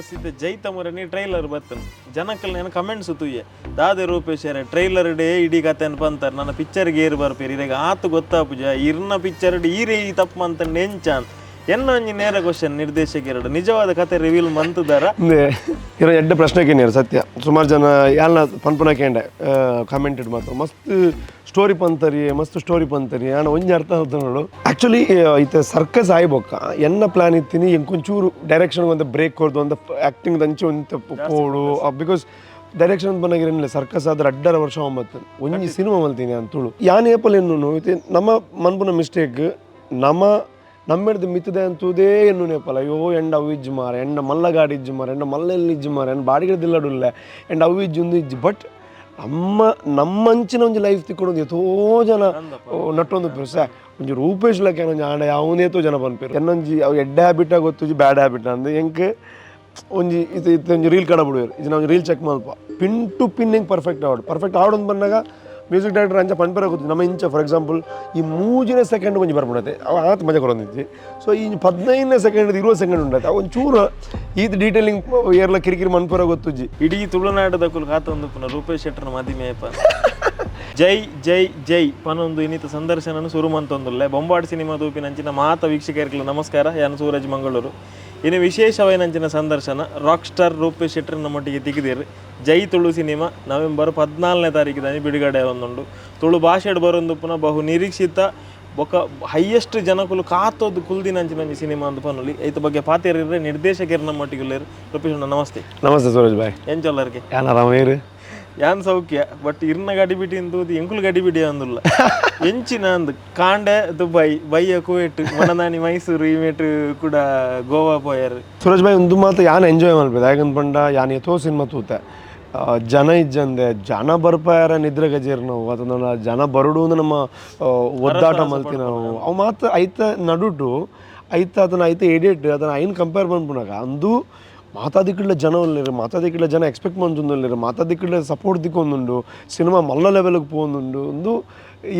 S ಇತ್ತೆ ಜೈ ತಮರನಿ trailer ಬತ್ತನ್ ಜನಕ್ಕಲ್ ನಾನು comments ತೂಯೆ ದಾದೆ Rupesh trailer day ಇಡೀ ಕತೆ ಪಂತಾರ್ ನನ್ನ ಪಿಕ್ಚರ್ ಗೇರ್ ಬರ್ಪೇರು ಇರೆಗ್ ಆತು ಗೊತ್ತಾಪುಜ ಇರ್ನ ಪಿಕ್ಚರ್ ಈರೇ ಈ ತಪ್ಪು ಮಂತ ನೆಂಚಾನ್ ಎನ್ನ ಒಂಜಿ ನೇರ ಕ್ವಶನ್ ನಿರ್ದೇಶಕರು ನಿಜವಾದ ಕತೆ ರಿವೀಲ್ ಮಂತುದಾರ. ಇರೋ ಎಡ್ಡೆ ಪ್ರಶ್ನೆ ಕೇನಿಯರ್ ಸತ್ಯ. ಸುಮಾರು ಜನ ಯಾಲ್ನ ಪನ್ಪುನ ಕೇಂಡೆ ಕಮೆಂಟೆಡ್ ಮಾತ್ರ. ಮಸ್ತ್ ಸ್ಟೋರಿ ಪಂತರಿ, ಮಸ್ತ್ ಸ್ಟೋರಿ ಪಂತರಿ, ಆಂಡ ಒಂಜಿ ಅರ್ಥ ಆತ ನೋಡು. ಆ್ಯಕ್ಚುಲಿ ಇತ್ತೆ ಸರ್ಕಸ್ ಆಯ್ಬೊಕ್ಕ ಎನ್ನ ಪ್ಲಾನ್ ಇತ್ತೀನಿ, ಎಂಕೊಂಚೂರು ಡೈರೆಕ್ಷನ್ ಒಂದು ಬ್ರೇಕ್ ಕೊರ್ದು, ಒಂದು ಆ್ಯಕ್ಟಿಂಗ್ ದಂಚೆ ಒಂದು ಪೋಡು. Because direction ಬಂದಾಗಿರಲಿಲ್ಲ circus ಆದ್ರೆ ಅಡ್ಡರ ವರ್ಷ ಒಂಬತ್ತು ಒಂಜಿ ಸಿನಿಮಾ ಮಲ್ತೀನಿ ಅಂತುಳು ಯಾನ್ ಏಪಲ್ ಎನ್ನುನು. ಇತ್ತೆ ನಮ್ಮ ಮನ್ಪುನ ಮಿಸ್ಟೇಕ್, ನಮ್ಮ ನಮ್ಮೆಡ್ದು ಮಿತ್ತದೆ ಅಂತೂದೇ ಎನ್ನು ನೇಪಲ. ಅಯ್ಯೋ, ಎಂಡ ಅವು ಇಜ್ಜು ಮಾರ, ಎಂಡ ಮಲ್ಲ ಗಾಡಿ ಇಜ್ಜು ಮಾರ, ಎಂಡ ಮಲ್ಲ ಎಲ್ಲಿ ಇಜ್ಜು ಮಾರ, ಎಂಡ ಬಾಡಿಗೆ ದಿಲ್ಲಡುಲ್ಲ, ಎಂಡ ಅವು ಇಜ್ಜು, ಒಂದು ಇಜ್ಜು. ಬಟ್ ನಮ್ಮ ನಮ್ಮಂಚಿನ ಒಂಜಿ ಲೈಫ್ ತಿಕ್ಕೊಂಡು ಎತೋ ಜನ ನಟ್ಟೊಂದು ಸ ಒಂಜಿ ರೂಪೇಶ್ ಲಕ್ಕ ಒಂಜಿ ಆಂಡ ಯಾವನೇತೋ ಜನ ಪನ್ಪೇರು. ಎನ್ನೊಂಜಿ ಅವು ಎಡ್ಡೆ ಹ್ಯಾಬಿಟ್ ಗೊತ್ತುಜಿ, ಬ್ಯಾಡ್ ಹ್ಯಾಬಿಟ್ ಅಂದ್. ಎಂಕ್ ಒಂಜಿ ಇದು ಇತ್ತೆ ಒಂಜಿ ರೀಲ್ ಕಡ ಬಿಡುವೆರು. ಇದು ನಾವು ರೀಲ್ ಚೆಕ್ ಮಲ್ಪ, pin to pin ಹೆಂಗೆ ಪರ್ಫೆಕ್ಟ್ ಆವಡು. ಪರ್ಫೆಕ್ಟ್ ಆವಡು ಅಂತ ಬಂದಾಗ ಮ್ಯೂಸಿಕ್ ಡೈರೆಕ್ಟರ್ ಅಂಚ ಪನ್ಪೆರ ಗೊತ್ತು. ನಮ್ಮ ಇಂಚ ಫಾರ್ ಎಕ್ಸಾಂಪಲ್ ಈ ಮೂಜಿನ ಸೆಕೆಂಡ್ ಒಂಜಿ ಬರ್ಪುಂಡತೆ, ಅವ ಆತ್ ಮಜಾ ಕೊರೊಂದಿಜ್ಜಿ. ಸೊ ಈ 15ನೇ ಸೆಕೆಂಡ್ 20 ಸೆಕೆಂಡ್ ಉಂಡತೆ, ಅವು ಒಂಚೂರು ಈತ್ ಡೀಟೇಲಿಂಗ್ ಏರ್ಲ ಕಿರಿಕಿರಿ ಮನ್ಪೆರ ಗೊತ್ತುಜ್ಜಿ. ಇಡೀ ತುಳುನಾಡದ ಕುಲ್ ಕಾತೊಂದು ಪುನಃ ರೂಪೇಶ್ ಶೆಟ್ಟರ್ನ ಮದಿಮೆ. ಜೈ ಜೈ ಜೈ ಪನೊಂದು ಇನ್ನಿತ ಸಂದರ್ಶನನು ಸುರು ಮಂತೊಂದುಲ್ಲೆ. ಬೊಂಬಾಡ್ ಸಿನಿಮಾ ತೂಪಿನಂಚಿನ ಮಾತ ವೀಕ್ಷಕರಿಗೆ ನಮಸ್ಕಾರ. ಯಾನ್ ಸೂರಜ್ ಮಂಗಳೂರು. ಇನ್ನು ವಿಶೇಷವಾಯಿನಂಚಿನ ಸಂದರ್ಶನ ರಾಕ್ ಸ್ಟಾರ್ ರೂಪೇಶ್ ಶೆಟ್ಟರ್ ನಮ್ಮೊಟ್ಟಿಗೆ ತಿಗಿದಿರು. ಜೈ ತುಳು ಸಿನಿಮಾ ನವೆಂಬರ್ 14ನೇ ತಾರೀಕು ದಾನಿ ಬಿಡುಗಡೆ ಒಂದುಂಡು. ತುಳು ಭಾಷೆಡ್ ಬರೊಂದು ಪುನಃ ಬಹು ನಿರೀಕ್ಷಿತ ಬೊಕ ಹೈಯೆಸ್ಟ್ ಜನಕುಲು ಕಾತೊದ್ದು ಕುಲ್ದಿನಂಚಿನ ಒಂಜಿ ಸಿನಿಮಾ ಅಂದ್ ಪನೊಲಿ. ಐತ ಬಗ್ಗೆ ಪಾತೆರಿದ್ರೆ ನಿರ್ದೇಶಕರು ನಮ್ಮೊಟ್ಟಿಗೆ ಉಲ್ಲೆರ್. ರೂಪೇಶ್ ಅಣ್ಣ, ನಮಸ್ತೆ. ನಮಸ್ತೆ ಸೂರಜ್ ಬಾಯ್. ಎಂಚೊಲ್ಲರ್ಗೆ? ಯಾನ್ ಆರಾಮೇರು. ಯಾನ್ ಸೌಖ್ಯ. ಬಟ್ ಇರ್ನ ಗಡಿಬಿಡಿ ಇಂದೂದು ಎಂಕುಲು ಗಡಿಬಿಡಿ ಅಂದುಲ್ಲ. ಎಂಚಿನ ಅಂದ್ ಕಾಂಡೆ ದುಬೈ, ಬಯ್ಯ ಕುವೇಟ್, ಮನದಾನಿ ಮೈಸೂರು, ಇಮೇಟ್ ಕೂಡ ಗೋವಾ ಪೋಯರ್. ಸೂರಜ್ ಬಾಯ್, ಒಂದು ಮಾತು ಯಾನ್ ಎಂಜಾಯ್ ಮಲ್ಪೆದ. ಯಾಕಂದ್ ಪಂಡ ಯಾನ್ ಏತೋ ಸಿನಿಮಾ ತೂತೆ, ಜನ ಇಜ್ಜಂದೆ. ಜನ ಬರ್ಪಾರ ನಿದ್ರೆ ಗಜೇರ್ ನಾವು ಅಥವಾ ಜನ ಬರುಡು ಅಂದ್ರೆ ನಮ್ಮ ಒದ್ದಾಟ ಮಲ್ತಿ ನಾವು. ಅವು ಮಾತ್ರ ಐತ ನಡುಟು ಐತ ಅದನ್ನ ಐತ ಎಡಿಟ್ ಅದನ್ನ ಐನ್ ಕಂಪೇರ್ ಮನ್ಪುನಾಗ ಅಂದು ಮಾತಾದಿಕ್ಕಡ್ಲ ಜನ ಉಲ್ಲೇರು, ಮಾತಾದಿಕ್ಕಡ್ಲ ಜನ ಎಕ್ಸ್ಪೆಕ್ಟ್ ಮಂತೊಂದುಲ್ಲೇರು, ಮಾತಾದಿಕ್ಕಡ್ಲ ಸಪೋರ್ಟ್ ದಿಕ್ಕೊಂದುಂಡು, ಸಿನಿಮಾ ಮಲ್ಲ ಲೆವೆಲ್ಗೆ ಪೋವೊಂದುಂಡು. ಒಂದು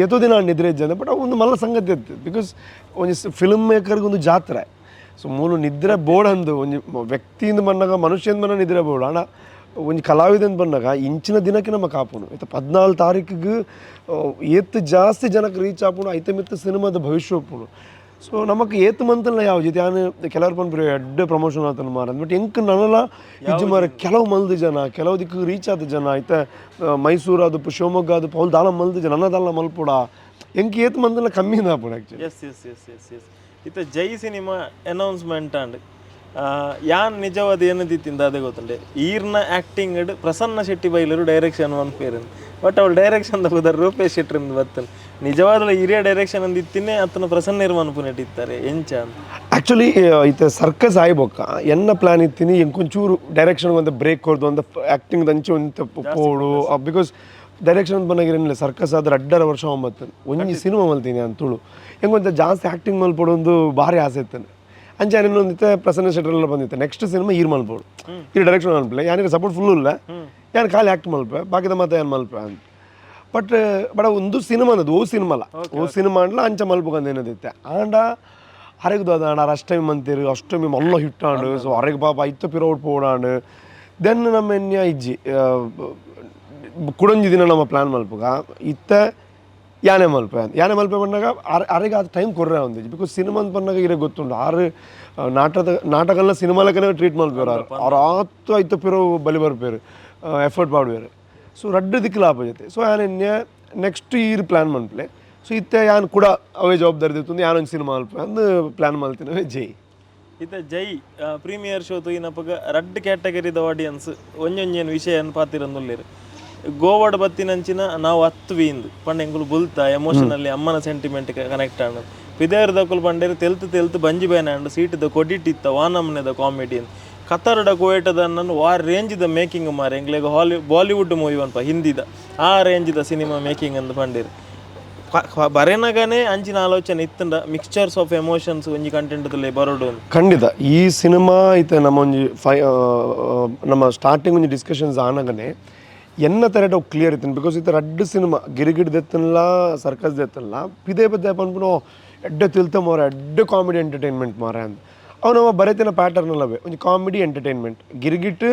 ಏತೋ ದಿನ ನಿದ್ರೆ ಇಜ್ಜಂದೆ. ಬಟ್ ಅವು ಒಂದು ಮಲ್ಲ ಸಂಗತಿ ಇತ್ತು, because ಒಂಜಿ ಫಿಲ್ಮ್ ಮೇಕರ್ಗೆ ಒಂದು ಜಾತ್ರೆ. ಸೊ ಮೂಲು ನಿದ್ರೆ ಬೋಡಂದು ಒಂಜಿ ವ್ಯಕ್ತಿಯಿಂದ ಬಂದಾಗ, ಮನುಷ್ಯಂದ ಬಂದಾಗ ನಿದ್ರೆ ಬೋಡು. ಆಂಡ ಒಂಜಿ ಕಲಾವಿದಂದು ಬಂದಾಗ ಇಂಚಿನ ದಿನಕ್ಕೆ ನಮ್ಮ ಕಾಪುನು. ಇತ್ತ 14 ತಾರೀಕಿಗೆ ಏತ್ ಜಾಸ್ತಿ ಜನಕ್ಕೆ ರೀಚ್ ಆಪುಂಡು, ಐತೆ ಮಿತ್ತ ಸಿನಿಮಾದ ಭವಿಷ್ಯ ಉಪ್ಪುಂಡು. ಸೊ ನಮಕ್ ಏತ್ ಮಂತಲ್ಲ ಯಾವ ಜೊತೆ ಯಾನ್ ಕೆಲವರು ಪನ್ಪುರು ಎಡ್ಡೆ ಪ್ರಮೋಷನ್ ಆತನ ಮಾರ. ಬಟ್ ಎಂಕ್ ನನಲ ಇಜ್ಜಿ ಮಾರ. ಕೆಲವು ಮಲ್ದು ಜನ, ಕೆಲವು ದಿಕ್ಕು ರೀಚ್ ಆದ ಜನ ಐತೆ. ಮೈಸೂರು ಆದಪ್ಪು, ಶಿವಮೊಗ್ಗ ಆದಪ್ಪು, ಅವ್ಲು ದಾಲ ಮಲ್ದು ಜನ, ನನ್ನ ದಾಲ ಮಲ್ಪುಡ. ಎಂಕ್ ಏತ್ ಮಂತಲ್ಲ ಕಮ್ಮಿ ಆಪುಂಡು actually. S S S S S ಇತ್ತ ಜೈ cinema announcement and ಯಾನ್ ನಿಜವಾದ ಏನದಿತ್ತಿಂದ ಅದೇ ಗೊತ್ತುಂಡೆ. ಈರ್ನ ಆಕ್ಟಿಂಗ್ ಪ್ರಸನ್ನ ಶೆಟ್ಟಿ ಬೈಲರು ಡೈರೆಕ್ಷನ್ ಮನ್ಪೇರು. ಬಟ್ ಅವಳು ಡೈರೆಕ್ಷನ್ ತಗೋದಾರ ರೂಪೇಶ್ ಶೆಟ್ಟರ್ ಬತ್ತನ್. ನಿಜವಾದ ಹಿರಿಯ ಡೈರೆಕ್ಷನ್ ಅಂದ್ ಇತ್ತಿನೇ ಅತ್ತನ ಪ್ರಸನ್ನ ಮನ್ಪುನೆಟ್ ಇತ್ತಾರೆ ಎಂಚ ಅಂತ? ಆ್ಯಕ್ಚುಲಿ ಇತ್ತೆ ಸರ್ಕಸ್ ಆಯ್ಬೊಕ್ಕ ಎನ್ನ ಪ್ಲಾನ್ ಇತ್ತೀನಿ, ಎಂಕೊಂಚೂರು ಡೈರೆಕ್ಷನ್ ಒಂದು ಬ್ರೇಕ್ ಕೊರ್ದು, ಒಂದು ಆ್ಯಕ್ಟಿಂಗ್ ದಂಚೆ ಒಂದು ಪೋಡು. Because direction ಬಂದಾಗಿರಲಿಲ್ಲ circus ಆದ್ರೆ ಅಡ್ಡರ ವರ್ಷ ಒಂಬತ್ತು ಒಂಜಿ ಸಿನಿಮಾ ಮಲ್ತೀನಿ ಅಂತುಳು ಹೆಂಗೊಂತ ಜಾಸ್ತಿ ಆ್ಯಕ್ಟಿಂಗ್ ಮಲ್ಪೊಡು ಒಂದು ಭಾರಿ ಆಸೆ ಇತ್ತಾನೆ. ಅಂಚೆ ಇನ್ನೊಂದಿತ್ತೆ ಪ್ರಸನ್ನ ಶೆಟ್ಟರೆಲ್ಲ ಬಂದಿತ್ತೆ. ನೆಕ್ಸ್ಟ್ ಸಿನಿಮಾ ಈರ್ ಮಲ್ಪೊಡು, ಈ ಡೈರೆಕ್ಷನ್ ಮಲ್ಪಲೆ. ಯಾನಿಗೆ ಸಪೋರ್ಟ್ ಫುಲ್ ಇಲ್ಲ, ಯಾನ್ ಖಾಲಿ ಆ್ಯಕ್ಟ್ ಮಲ್ಪೆ, ಬಾಕಿದ ಮಾತ ಯಾನ್ ಮಲ್ಪೆ ಅಂತ. ಬಟ್ ಬಡ ಒಂದು ಸಿನಿಮಾ ಅನ್ನೋದು ಓ ಸಿನಿಮಾ ಅಲ್ಲ, ಓ ಸಿನಿಮಾ ಅಂಡ್ಲ ಅಂಚ ಮಲ್ಪುಗಂದ ಏನದಿತ್ತೆ. ಆಂಡ ಅರೆಗ್ ದಾದ ಅಷ್ಟಮಿ ಮಂತಿರು, ಅಷ್ಟಮಿ ಮಲ್ಲ ಹಿಟ್ಟಾಂಡು. ಸೊ ಅರೆಗ್ ಪಾಪ ಐತ ಪಿರೋಡ್ ಪೋಡಾಂಡು. Then ನಮ್ಮ ಎನ್ಯ ಇಜ್ಜಿ, ಕುಡೊಂಜಿ ದಿನ ನಮ್ಮ ಪ್ಲಾನ್ ಮಲ್ಪುಗ. ಇತ್ತ ಯಾನೆ ಮಲ್ಪೆ, ಯಾನೆ ಮಲ್ಪೆ ಬಂದಾಗ ಅರೆಗೆ ಅದು ಟೈಮ್ ಕೊರ್ರೆ ಒಂದಿಜ್ಜಿ. Because cinema ಅಂತ ಬಂದಾಗ ಇರೇ ಗೊತ್ತುಂಟು, ಆರು ನಾಟಕದ ನಾಟಕಲ್ಲ ಸಿನಿಮಾಲಕ್ಕನೇ ಟ್ರೀಟ್ ಮಲ್ಪೇರು. ಆರು ಅವ್ರು ಆತು ಐತ ಪಿರೋ ಬಲಿ ಬರ್ಪೇರು, ಎಫರ್ಟ್ ಪಾಡುವೇರು. ಸೊ ರಡ್ಡು ದಿಕ್ಕು ಲಾಭ ಜೊತೆ. ಸೊ ಯಾನ್ ಎನ್ಯ next year plan ಮನ್ಪ್ಲೆ. So ಇತ್ತೆ ಯಾನ್ ಕೂಡ ಅವೇ ಜವಾಬ್ದಾರಿ ದಿತ್ತುಂದು ಯಾನ್ ಒಂಜಿ ಸಿನಿಮಾ ಮಲ್ಪೆ ಅಂದು ಪ್ಲಾನ್ ಮಲ್ತಿನವೇ ಜೈ. ಇತ್ತ ಜೈ ಪ್ರೀಮಿಯರ್ ಶೋ ತೂಯಿನಪಗ ರಡ್ಡ್ ಕ್ಯಾಟಗರಿದ ಆಡಿಯನ್ಸ್ ಒಂಜೊಂಜೇನು ವಿಷಯ ಪಾತಿರಂದುಲ್ಲೇರು. ಗೋವಾಡ್ ಬತ್ತಿನಂಚಿನ ನಾವು ಹತ್ತು ವೀಂದು ಪಂಡ ಎಂಕುಲು ಬುಲ್ತ ಎಮೋಷನಲ್ಲಿ ಅಮ್ಮನ ಸೆಂಟಿಮೆಂಟ್ ಕನೆಕ್ಟ್ ಆಂಡ್. ಪಿದೇರ್ದಕುಲು ಪಂಡೇರು ತೆಲ್ತು ತೆಲ್ತು ಬಂಜಿ ಬೇನೆ ಅಂಡ್, ಸೀಟದ ಕೊಡಿಟ್ಟಿತ್ತ ವಾನಮ್ನೆದ ಕಾಮಿಡಿ. ಕತರ್ಡ ಕುವೇಟದ ವಾ ರೇಂಜಿದ ಮೇಕಿಂಗ್ ಮಾರೆ, ಎಂಗ್ಲೆಗ್ ಹಾಲಿ ಬಾಲಿವುಡ್ ಮೂವಿ ಪನ್ಪ ಹಿಂದಿದ, ಆ ರೇಂಜಿದ ಸಿನಿಮಾ ಮೇಕಿಂಗ್ ಅಂದ್ ಪಂಡೇರು. ಬರೆನಗನೇ ಅಂಚಿನ ಆಲೋಚನೆ ಇತ್ತಂಡ mixtures of emotions ಒಂಜಿ ಕಂಟೆಂಟ್ ಬರೋಡು ಅಂದ್? ಖಂಡಿತ. ಈ ಸಿನಿಮಾ ಐತೆ ನಮ್ಮ ಒಂಜಿ ಫೈ ನಮ್ಮ ಸ್ಟಾರ್ಟಿಂಗ್ ಒಂಜಿ ಡಿಸ್ಕಷನ್ಸ್ ಆನಗನೆ ಎನ್ನ ತರಟ ಕ್ಲಿಯರ್ ಇತ್ತು. Because ಇತ್ತ ರಡ್ಡ್ ಸಿನಿಮಾ, ಗಿರಿಗಿಡ್ ದೆತ್ತನ್ಲ, ಸರ್ಕಸ್ ದೆತ್ತನ್ಲ, ಪಿದೆ ಪದೇ ಪನ್ಪುನೋ ಎಡ್ಡೆ ತಿಲ್ತ ಮಾರ, ಎಡ್ಡೆ ಕಾಮಿಡಿ ಎಂಟರ್ಟೈನ್ಮೆಂಟ್ ಮಾರ ಅಂತ. ಅವು ನಮ್ಮ ಬರೆತಿನ ಪ್ಯಾಟರ್ನ್ ಅಲ್ಲವೇ ಒಂಜಿ comedy entertainment. Girgit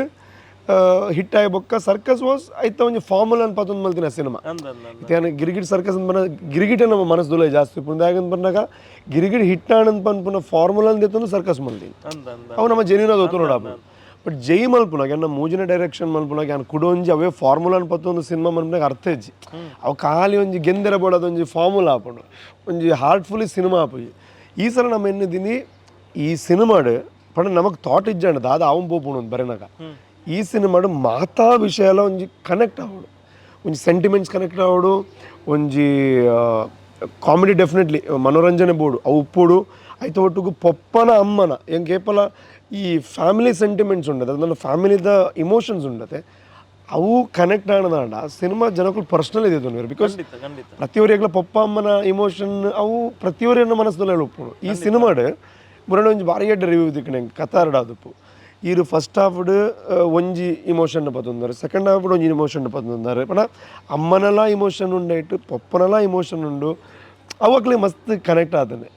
hit ಆಯಿ ಬೊಕ್ಕ ಸರ್ಕಸ್ ವಾಸ್ ಐತ ಒಂಜಿ ಫಾರ್ಮುಲಾ ಅನ್ ಪತ್ತೊಂದು ಮಲ್ತಿನ ಸಿನಿಮಾ. ಅಂದ ಅಂದ ಅಂದ. ಇತ್ತೆ ಗಿರಿಗಿಟ್ ಸರ್ಕಸ್ ಅಂತ ಬನ್ನ ಗಿರಿಗಿಟ ನಮ್ಮ ಮನಸ್ಸುಲ ಜಾಸ್ತಿ ಉಪ್ಪುಂಡು. ದಾಯೆಗ್ ಪನ್ನಗ ಗಿರಿಗಿಟ್ ಹಿಟ್ ಆಂಡ್ ಪನ್ಪುನ ಫಾರ್ಮುಲಾ ದೆತ್ತೊಂದು ಸರ್ಕಸ್ ಮಲ್ದಿನಿ. ಅಂದ ಅಂದ. ಅವು ನಮ್ಮ ಜೆನ್ಯೂನ್ ಅದು ನೋಡಪ್ಪ. ಬಟ್ ಜೈ ಮಲ್ಪುನಾಗ ಎನ್ನ ಮೂಜಿನ ಡೈರೆಕ್ಷನ್ ಮಲ್ಪುನಾಗ ಯಾನ್ ಕುಡೊಂಜಿ ಅವೇ ಫಾರ್ಮುಲಾನ್ ಪತ್ತೊಂದು ಸಿನಿಮಾ ಮಲ್ಪುನಾಗ ಅರ್ಥ ಇಜ್ಜಿ. ಅವು ಖಾಲಿ ಒಂಜಿ ಗೆಂದೆರ ಬೋಡಾದ ಒಂಜಿ ಫಾರ್ಮುಲಾ ಆಪುಂಡು, ಒಂಜಿ ಹಾರ್ಟ್ಫುಲಿ ಸಿನಿಮಾ ಆಪುಜಿ. ಈ ಸಲ ನಮ್ಮ ಎನ್ನಿದ್ದೀನಿ ಈ ಸಿನಿಮಾಡ್ ಪಂಡ ನಮಕ್ ಥಾಟ್ ಇಜ್ಜಂಡ ದಾದ ಅವನ್ ಪೋಪುಂಡು ಒಂದು ಬರೆನಾಗ. ಈ ಸಿನಿಮಾಡ್ ಮಾತಾ ವಿಷಯಲ ಒಂಜಿ ಕನೆಕ್ಟ್ ಆವಡು, ಒಂಜಿ ಸೆಂಟಿಮೆಂಟ್ಸ್ ಕನೆಕ್ಟ್ ಆವಡು, ಒಂಜಿ ಕಾಮಿಡಿ ಡೆಫಿನೆಟ್ಲಿ ಮನೋರಂಜನೆ ಬೋಡು ಅವು ಉಪ್ಪುಡು. ಐತ ಒಟ್ಟುಗು ಪೊಪ್ಪನ ಅಮ್ಮನ ಎಂಕ್ ಏಪಲ ಈ ಫ್ಯಾಮಿಲಿ ಸೆಂಟಿಮೆಂಟ್ಸ್ ಉಂಡತೆ, ಅದನ್ನ ಫ್ಯಾಮಿಲಿದ ಇಮೋಷನ್ಸ್ ಉಂಡತೆ, ಅವು ಕನೆಕ್ಟ್ ಆಣದಾಂಡ ಸಿನಿಮಾ ಜನಕ್ಕೂ ಪರ್ಸನಲ್ ಇದೆ because ಖಂಡಿತ ಖಂಡಿತ. ಪ್ರತಿಯೊರಿಯಗ್ಲ ಪೊಪ್ಪ ಅಮ್ಮನ ಇಮೋಷನ್ ಅವು ಪ್ರತಿಯೊರಿಯನ್ನ ಮನಸ್ಸಲ್ಲಿ ಉಪ್ಪುಡು. ಈ ಸಿನಿಮಾಡ್ ಮುರಣ ಒಂಜಿ ಬಾರಿ ಎಡ್ಡೆ ರಿವ್ಯೂ ದಿಕ್ಕಣೆ ಕತಾರ್ಡ್ ಆದುಪ್ಪು. ಈರು ಫಸ್ಟ್ ಹಾಫ್ಡ್ ಒಂಜಿ ಇಮೋಷನ್ ಪತ್ತೊಂದಾರೆ, ಸೆಕೆಂಡ್ ಹಾಫ್ಡ್ ಒಂಜಿ ಇಮೋಷನ್ ಪತ್ತೊಂದಾರೆ. ಪಂಡ ಅಮ್ಮನಲ ಇಮೋಷನ್ ಉಂಡೈಟ್ ಪೊಪ್ಪನಲ ಇಮೋಷನ್ ಉಂಡು, ಅವಾಗಲೇ ಮಸ್ತ್ ಕನೆಕ್ಟ್ ಆತನೆ.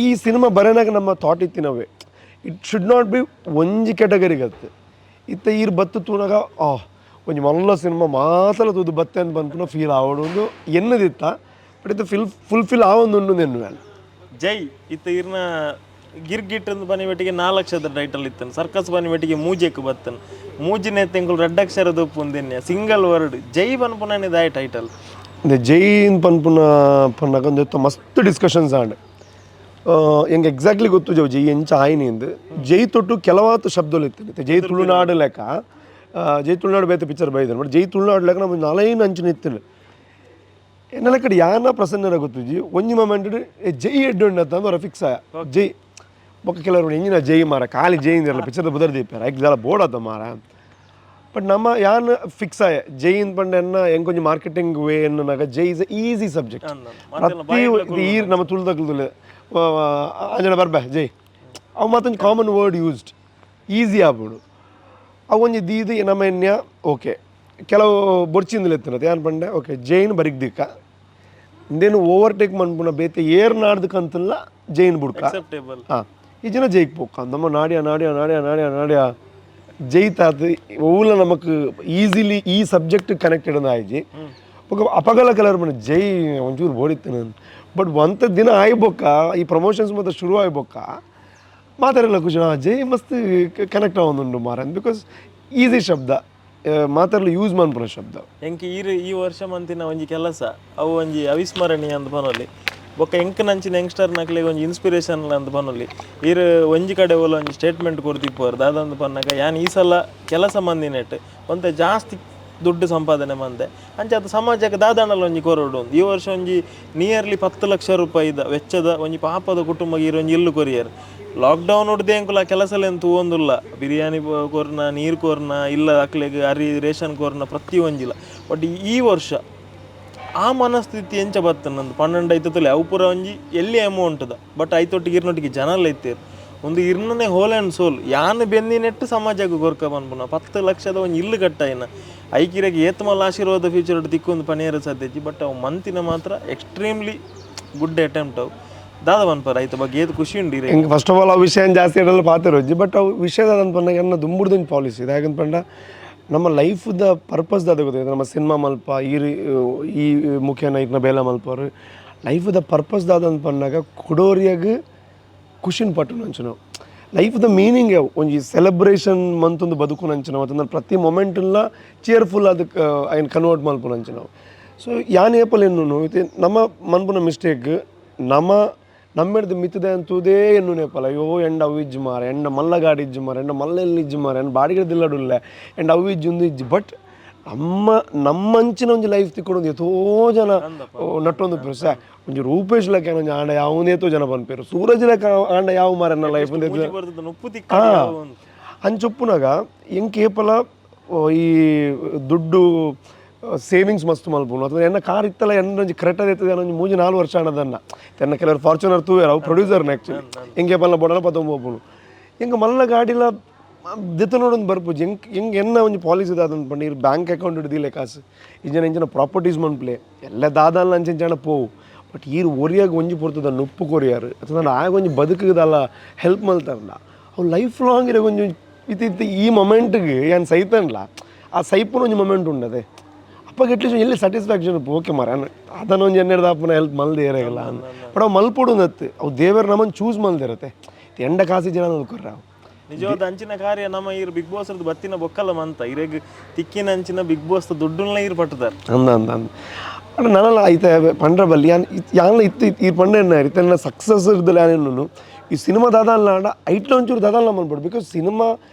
ಈ ಸಿನಿಮಾ ಬರೆನಾಗ ನಮ್ಮ thought ಇತ್ತಿನವೇ it should not be ಒಂಜಿ ಕ್ಯಾಟಗರಿಗೆ. ಇತ್ತ ಈರ್ ಬತ್ತು ತೂನಾಗ ಆ ಒಂಜಿ ಮಲ್ಲ ಸಿನಿಮಾ ಮಾತಲ ತೂದು ಬತ್ತೆ ಅಂತ ಪನ್ಪುನ ಫೀಲ್ ಆವಡು ಒಂದು ಎನ್ನದಿತ್ತ. ಬಟ್ ಇದು ಫುಲ್ಫಿಲ್ ಆವೊಂದು ಉಂಡು ಎನ್ನುವೆ. ಜೈ ಇತ್ತ ಇರ್ನ ಗಿರ್ಗಿಟ್ ಅಂದ್ ಬನಿವೆಟಿಗೆ 4 ಲಕ್ಷದ ಟೈಟಲ್ ಇತ್ತನ್, ಸರ್ಕಸ್ ಬನಿವೆಟಿಗೆ ಮೂಜೆಕ್ ಬತ್ತನ್, ಮೂಜಿನೆ ತಿಂಗಳು ರಡ್ಡಕ್ಷರದ ಉಪ್ಪುಂದಿನ್ಯ ಸಿಂಗಲ್ ವರ್ಡ್ ಜೈ ಪನ್ಪುನನೆ ದಾಯ ಟೈಟಲ್? ಜೈನ್ ಪನ್ಪುನ ಪನ್ನಾಗ ಒಂದು ಮಸ್ತ್ ಡಿಸ್ಕಷನ್ಸ್ ಆಂಡ್. ಎಂಗೆ ಎಕ್ಸಾಕ್ಟ್ಲಿ ಗೊತ್ತು ಜವ್ ಜೈ ಎಂಚ ಆಯ್ನಿಂದು. ಜೈ ತೊಟ್ಟು ಕೆಲವಾತು ಶಬ್ದలు ಇತ್ತು. ಜೈ ತುಳುನಾಡು ಲೆಕ್ಕ, ಜೈ ತುಳುನಾಡು ಬೇತೆ ಪಿಕ್ಚರ್ ಬೈದರು. ಬಟ್ ಜೈ ತುಳುನಾಡು ಲೆಕ್ಕ ನಮ್ಮ ನಾಲೈನ್ ಅಂಚಿನ ಇತ್ತು. ಎನ್ನಲ ಕಡೆ ಯಾನ ಪ್ರಸನ್ನರ ಗೊತ್ತುಜಿ, ಒಂಜಿ ಮೊಮೆಂಟ್ ಜೈ ಎಡ್ಡು ಅಂತ ಅವರ ಫಿಕ್ಸ್ ಆಯ ಜೈ. ಬೊಕ್ಕ ಕೆಲವರು ಎಂಜಿನ ಜೈ ಮಾರ, ಖಾಲಿ ಜೈ ಇಂದಿರಲ್ಲ, ಪಿಕ್ಚರ್ದ ಬುದರ್ ದೀಪಾರ ಐಕ್ ದಾಲ ಬೋರ್ಡ್ ಆತ ಮಾರ. ಬಟ್ ನಮ್ಮ ಯಾನ್ ಫಿಕ್ಸ್ ಆಯ ಜೈ ಇಂದ್ ಪಂಡ ಎನ್ನ ಎಂಕೊಂಜಿ ಮಾರ್ಕೆಟಿಂಗ್ ವೇ ಎನ್ನುನಾಗ ಜೈ is easy subject. ಪ್ರತಿ ಈ ನಮ್ಮ ತುಳುದಕ್ಲು ಅಂಜನ ಬರ್ಬೆ ಜೈ ಅವು ಮತ್ತೊಂದು common word used easy ಆಪುಂಡು. ಅವು ಒಂಜಿ ದೀದ್ ನಮ್ಮ ಎನ್ಯ ಓಕೆ ಕೆಲವು ಬೊರ್ಚಿಂದಲ ಎತ್ತುನತೆ ಯಾನ್ ಪಂಡೆ ಓಕೆ ಜೈನ್ ಬರಿಗ್ ದಿಕ್ಕ ಇಂದೇನು ಓವರ್ಟೇಕ್ ಮನ್ಪುನ ಬೇತೆ ಏರ್ ನಾಡ್ದಕ್ಕಂತಲ್ಲ ಜೈನ್ ಬುಡ್ಕ. ಅಕ್ಸೆಪ್ಟೇಬಲ್. ಹಾಂ, ಈ ಜನ ಜೈಕ್ ಪೋಕ ನಮ್ಮ ನಾಡ್ಯ ನಾಡ್ಯ ನಾಡ್ಯ ನಾಡ್ಯ ನಾಡ್ಯ ಜೈತಾತ್ ಓಲ ನಮಕ್ ಈಸಿಲಿ ಈ ಸಬ್ಜೆಕ್ಟ್ ಕನೆಕ್ಟೆಡ್ ಆಯ್ಜಿ. ಬೊಕ ಅಪಗಲ ಕಲರ್ ಬಣ್ಣ ಜೈ ಒಂಚೂರು ಬೋಡಿತ್ತು. ಬಟ್ ಒಂತ ದಿನ ಆಯ್ಬೊಕ್ಕ ಈ ಪ್ರಮೋಷನ್ಸ್ ಮತ್ತೆ ಶುರು ಆಯ್ಬೊಕ್ಕ ಮಾತಾಡಲ್ಲ ಖುಷಿ, ಜೈ ಮಸ್ತ್ ಕನೆಕ್ಟ್ ಆವೊಂದುಂಡು ಮಾರ, because easy ಶಬ್ದ, ಮಾತಾಡಲು ಯೂಸ್ ಮನ್ಪುನ ಶಬ್ದ. ಎಂಕ್ ಈರ್ ಈ ವರ್ಷ ಮಂತಿನ ಒಂಜಿ ಕೆಲಸ ಅವು ಒಂಜಿ ಅವಿಸ್ಮರಣೀಯ ಅಂದ್ ಪನೊಲಿ. ಬೊಕ್ಕ ಎಂಕ್ ನಂಚಿನ ಯಂಗ್ಸ್ಟರ್ ನಕ್ಲೆಗ್ ಒಂಜಿ ಇನ್ಸ್ಪಿರೇಷನ್ ಅಂದ್ ಪನೊಲಿ. ಈರ್ ಒಂಜಿ ಕಡೆ ಓಲ ಒಂಜಿ ಸ್ಟೇಟ್ಮೆಂಟ್ ಕೊರ್ದಿಪ್ಪುವರ್, ದಾದಂದ್ ಪನ್ನಗ ಯಾನ್ ಈ ಸಲ ಕೆಲಸ ಮಂದಿನೆಟ್ ಒಂತೆ ಜಾಸ್ತಿ ದುಡ್ಡು ಸಂಪಾದನೆ ಮಂದೆ, ಅಂಚ ಅದು ಸಮಾಜಕ್ಕೆ ದಾದಾಂಡಲ ಒಂಜಿ ಕೊರೊಡು ಅಂದ್. ಈ ವರ್ಷ ಒಂಜಿ ನಿಯರ್ಲಿ 10 ಲಕ್ಷ ರೂಪಾಯಿದ ವೆಚ್ಚದ ಒಂಜಿ ಪಾಪದ ಕುಟುಂಬ ಈರ್ ಒಂಜಿ ಇಲ್ಲು ಕೊರಿಯರ್. ಲಾಕ್ಡೌನ್ ಉಡ್ದೆ ಎಂಕುಲ ಕೆಲಸಲೆನ್ ತೂವೊಂದುಲ್ಲ, ಬಿರಿಯಾನಿ ಕೊರ್ನ, ನೀರು ಕೊರ್ನ ಇಲ್ಲ, ಅಕ್ಲೆಗ್ ಅರಿ ರೇಷನ್ ಕೊರ್ನ ಪ್ರತಿ ಒಂಜಿಲ. ಬಟ್ ಈ ವರ್ಷ ಆ ಮನಸ್ಥಿತಿ ಎಂಚ ಬತ್ತನಂದು 12 ಐತುಲೆ ಅವು ಪೂರ ಒಂಜಿ ಎಲ್ಲಿ ಅಮೌಂಟ್ದ. ಬಟ್ ಐತೊಟ್ಟಿಗೆ ಇರ್ನೊಟ್ಟಿಗೆ ಜನಲ ಇತ್ತೇರು ಒಂದು ಇರ್ನನೆ hole and ಸೋಲ್ ಯಾನ್ ಬೆಂದಿನೆಟ್ಟು ಸಮಾಜಕ್ಕೆ ಕೊರ್ಕ ಪನ್ಪುನ 10 ಲಕ್ಷದ ಒಂಜಿ ಇಲ್ಲು ಕಟ್ಟಾಯಿನ ಐಕಿರಗೆ ಏತ್ಮಲ್ಲ ಆಶೀರ್ವಾದ ಫ್ಯೂಚರ್ ತಿಕ್ಕೊಂದು ಪನಿಯರ ಸಾಧ್ಯಜಿ. ಬಟ್ ಅವು ಮಂತಿನ ಮಾತ್ರ extremely good attempt. ಅವು ದಾದ ಪನ್ಪರ ಐತ ಬಗ್ಗೆ ಏತ್ ಖುಷಿ ಉಂಡು ಇರೆ? ಎಂಕ್ first of all ಆ ವಿಷಯ ಜಾಸ್ತಿ ಇಡಲ್ಲ ಪಾತೆರೋಜ್ಜಿ. ಬಟ್ ಅವು ವಿಷಯದ ಪಂಡ ಎನ್ನ ದುಂಬುಡ್ದೊಂಜಿ ಪಾಲಿಸಿ ಇದು. ಯಾಕಂತ ಪಂಡ ನಮ್ಮ ಲೈಫ್ದ ಪರ್ಪಸ್ ದಾದ ಗೊತ್ತಿದೆ? ನಮ್ಮ ಸಿನಿಮಾ ಮಲ್ಪ ಈ ಮುಖ್ಯನ ಇರ್ನ ಬೇಲೆ ಮಲ್ಪರು ಲೈಫ್ದ ಪರ್ಪಸ್ ದಾದ ಅಂತ ಪನ್ನಾಗ ಕುಡೋರಿಯಾಗ ಖುಷಿನ ಪಟ್ಟು ನಂಚುನು. ಲೈಫ್ದ ಮೀನಿಂಗ್ ಒಂಜಿ ಸೆಲೆಬ್ರೇಷನ್ ಮಂತೊಂದು ಬದುಕು ನಂಚಿನ ಮತ್ತೊಂದು ಪ್ರತಿ ಮೊಮೆಂಟ್ಲ ಚೇರ್ಫುಲ್ ಅದಕ್ಕೆ ಐನ್ ಕನ್ವರ್ಟ್ ಮಲ್ಪು ನಂಚಿನ. ಸೊ ಯಾನ್ ಏಪಲ್ ಎನ್ನುನು ಇತ್ತೆ ನಮ್ಮ ಮನ್ಪುನ ಮಿಸ್ಟೇಕ್ ನಮ್ಮ ನಮ್ಮೆಡ್ದು ಮಿತ್ತದೆ ಅಂತೂದೇ ಎನ್ನು ನೇಪಲ, ಅಯ್ಯೋ ಎಂಡ ಅವು ಇಜ್ಜಿ ಮಾರ, ಎಂಡ ಮಲ್ಲ ಗಾಡಿ ಇಜ್ಜಿ ಮಾರ, ಎಂಡ ಮಲ್ಲ ಎಲ್ಲಿ ಇಜ್ಜಿ ಮಾರ, ಎಂಡ ಬಾಡಿಗೆ ದಿಲ್ಲಡುಲ್ಲೆ, ಎಂಡ ಅವು ಇಜ್ಜಿ ಉಂದು ಇಜ್ಜಿ. ಬಟ್ ನಮ್ಮ ನಮ್ಮಂಚಿನ ಒಂಜಿ ಲೈಫ್ ತಿಕ್ಕೊಂಡು ಎತೋ ಜನ ನಟ್ಟೊಂದು ಸ ಒಂಜಿ ರೂಪೇಶ್ ಲೆಕ್ಕ ಒಂಜಿ ಆಂಡ ಯಾವನೇತೋ ಜನ ಪನ್ಪೇರು, ಸೂರಜ್ ಲೆಕ್ಕ ಆಂಡ ಯಾವ ಮಾರನ್ನ ಲೈಫ್. ಬರ್ತದೆ ಉಪ್ಪು ತಿಕ್ಕ. ಅಂಚೊಪ್ಪುನಾಗ ಎಂಕ್ ಏಪಲ ಈ ದುಡ್ಡು ಸೇವಿಂಗ್ಸ್ ಮಸ್ತ್ ಮಲ್ಪುನು ಅಥವಾ ಎನ್ನ ಕಾರ್ ಇತ್ತಲ್ಲ, ಎನ್ನ ಒಂಜಿ ಕರೆಕ್ಟ್ ಇರ್ತದೆ. ಒಂಜಿ 3-4 ವರ್ಷ ಆಣದನ್ನ ಎನ್ನ ಕೆಲವರು ಫಾರ್ಚುನರ್ ತೂವೇರು, ಅವು ಪ್ರೊಡ್ಯೂಸರ್ನ ಆ್ಯಕ್ಚುಲಿ. ಎಂಕೆ ಪಲ್ಲ ಬೊಡಲ ಪತ್ತೊಂಬೋಪುನು ಎಂಕ ಮಲ್ಲ ಗಾಡಿಲ ದೆತ್ತ ನೋಡೊಂದು ಬರ್ಪುಜಿ. ಎಂಕ್ ಎಂಕ್ ಎನ್ನ ಒಂಜಿ ಪಾಲಿಸಿ ದಾದಂತ ಪಂಡ ಇರ್ ಬ್ಯಾಂಕ್ ಅಕೌಂಟ್ ಹಿಡ್ದಿಲ್ಲ ಕಾಸು ಇಂಜಿನ ಇಂಚಿನ ಪ್ರಾಪರ್ಟೀಸ್ ಮನ್ಪ್ಲೆ ಎಲ್ಲ ದಾದಾಲ ಅಂಚಿನ ಪೋವು. But ಈರ್ ಒರಿಯಾಗ ಒಂಜಿ ಪೊರ್ತುದ ನುಪ್ಪು ಕೊರಿಯಾರು ಅಥವಾ ಆಗ ಒಂಜಿ ಬದುಕುದಲ್ಲ ಹೆಲ್ಪ್ ಮಲ್ತಾರಲ್ಲ, ಅವು ಲೈಫ್ ಲಾಂಗ್ ಇರೋ ಒಂಜಿ ಇತ್ತು ಇತ್ತು. ಈ ಮೊಮೆಂಟ್ಗೆ ಏನು ಸೈತನ್ಲ, ಆ ಸೈಪುನ ಒಂಜಿ ಮೊಮೆಂಟ್ ಉಂಡದೆ. ಅಪ್ಪಗೆ ಅಟ್ಲೀಸ್ಟ್ ಎಲ್ಲಿ ಸ್ಯಾಟಿಸ್ಫ್ಯಾಕ್ಷನ್, ಓಕೆ ಮಾರ, ಅದನ್ನ ಒಂಜಿ ಎನ್ನೆಡ್ದು ಅಪ್ಪನ ಹೆಲ್ಪ್ ಮಲ್ದೆ ಏರಾಗಲ್ಲ. ಬಟ್ ಅವು ಮಲ್ಪೊಡು ನತ್ತು ಅವು ದೇವರು ನಮ್ಮನ್ನು ಚೂಸ್ ಮಲ್ದಿರತ್ತೆ. ಎಂಡ ಕಾಸಿ ಜನ ನೋಡ್ಕೊರ್ರ ಅವು. ನಿಜವಾದ ಅಂಚಿನ ಕಾರ್ಯ ನಮ್ಮ ಈರ್ ಬಿಗ್ ಬಾಸ್ ಬತ್ತಿನ ಬೊಕ್ಕಲ ಮಂತ ಇರೆಗ್ ತಿಕ್ಕಿನ ಅಂಚಿನ ಬಿಗ್ ಬಾಸ್ ದುಡ್ಡುನ್ಲ ಈರ್ ಪಟ್ಟುದಾರ್. ಅಂದ ಅಂದ ಅಂದ ಅಂಡ ನನಲ ಐತೆ ಪಂಡ್ರ ಬಲ್ಲಿ ಯಾನ್ ಯಾನ್ಲ ಇತ್ತು ಈ ಪಂಡ ಎನ್ನ ಇತ್ತೆ ಸಕ್ಸಸ್ ಇರ್ದಲ್ಲ. ಯಾನೇನು ಈ ಸಿನಿಮಾ ದಾದಾನ್ಲ ಅಂಡ ಐಟ್ಲ ಒಂಚೂರು ದಾದಾನ್ಲ ಮನ್ಪಡು, because cinema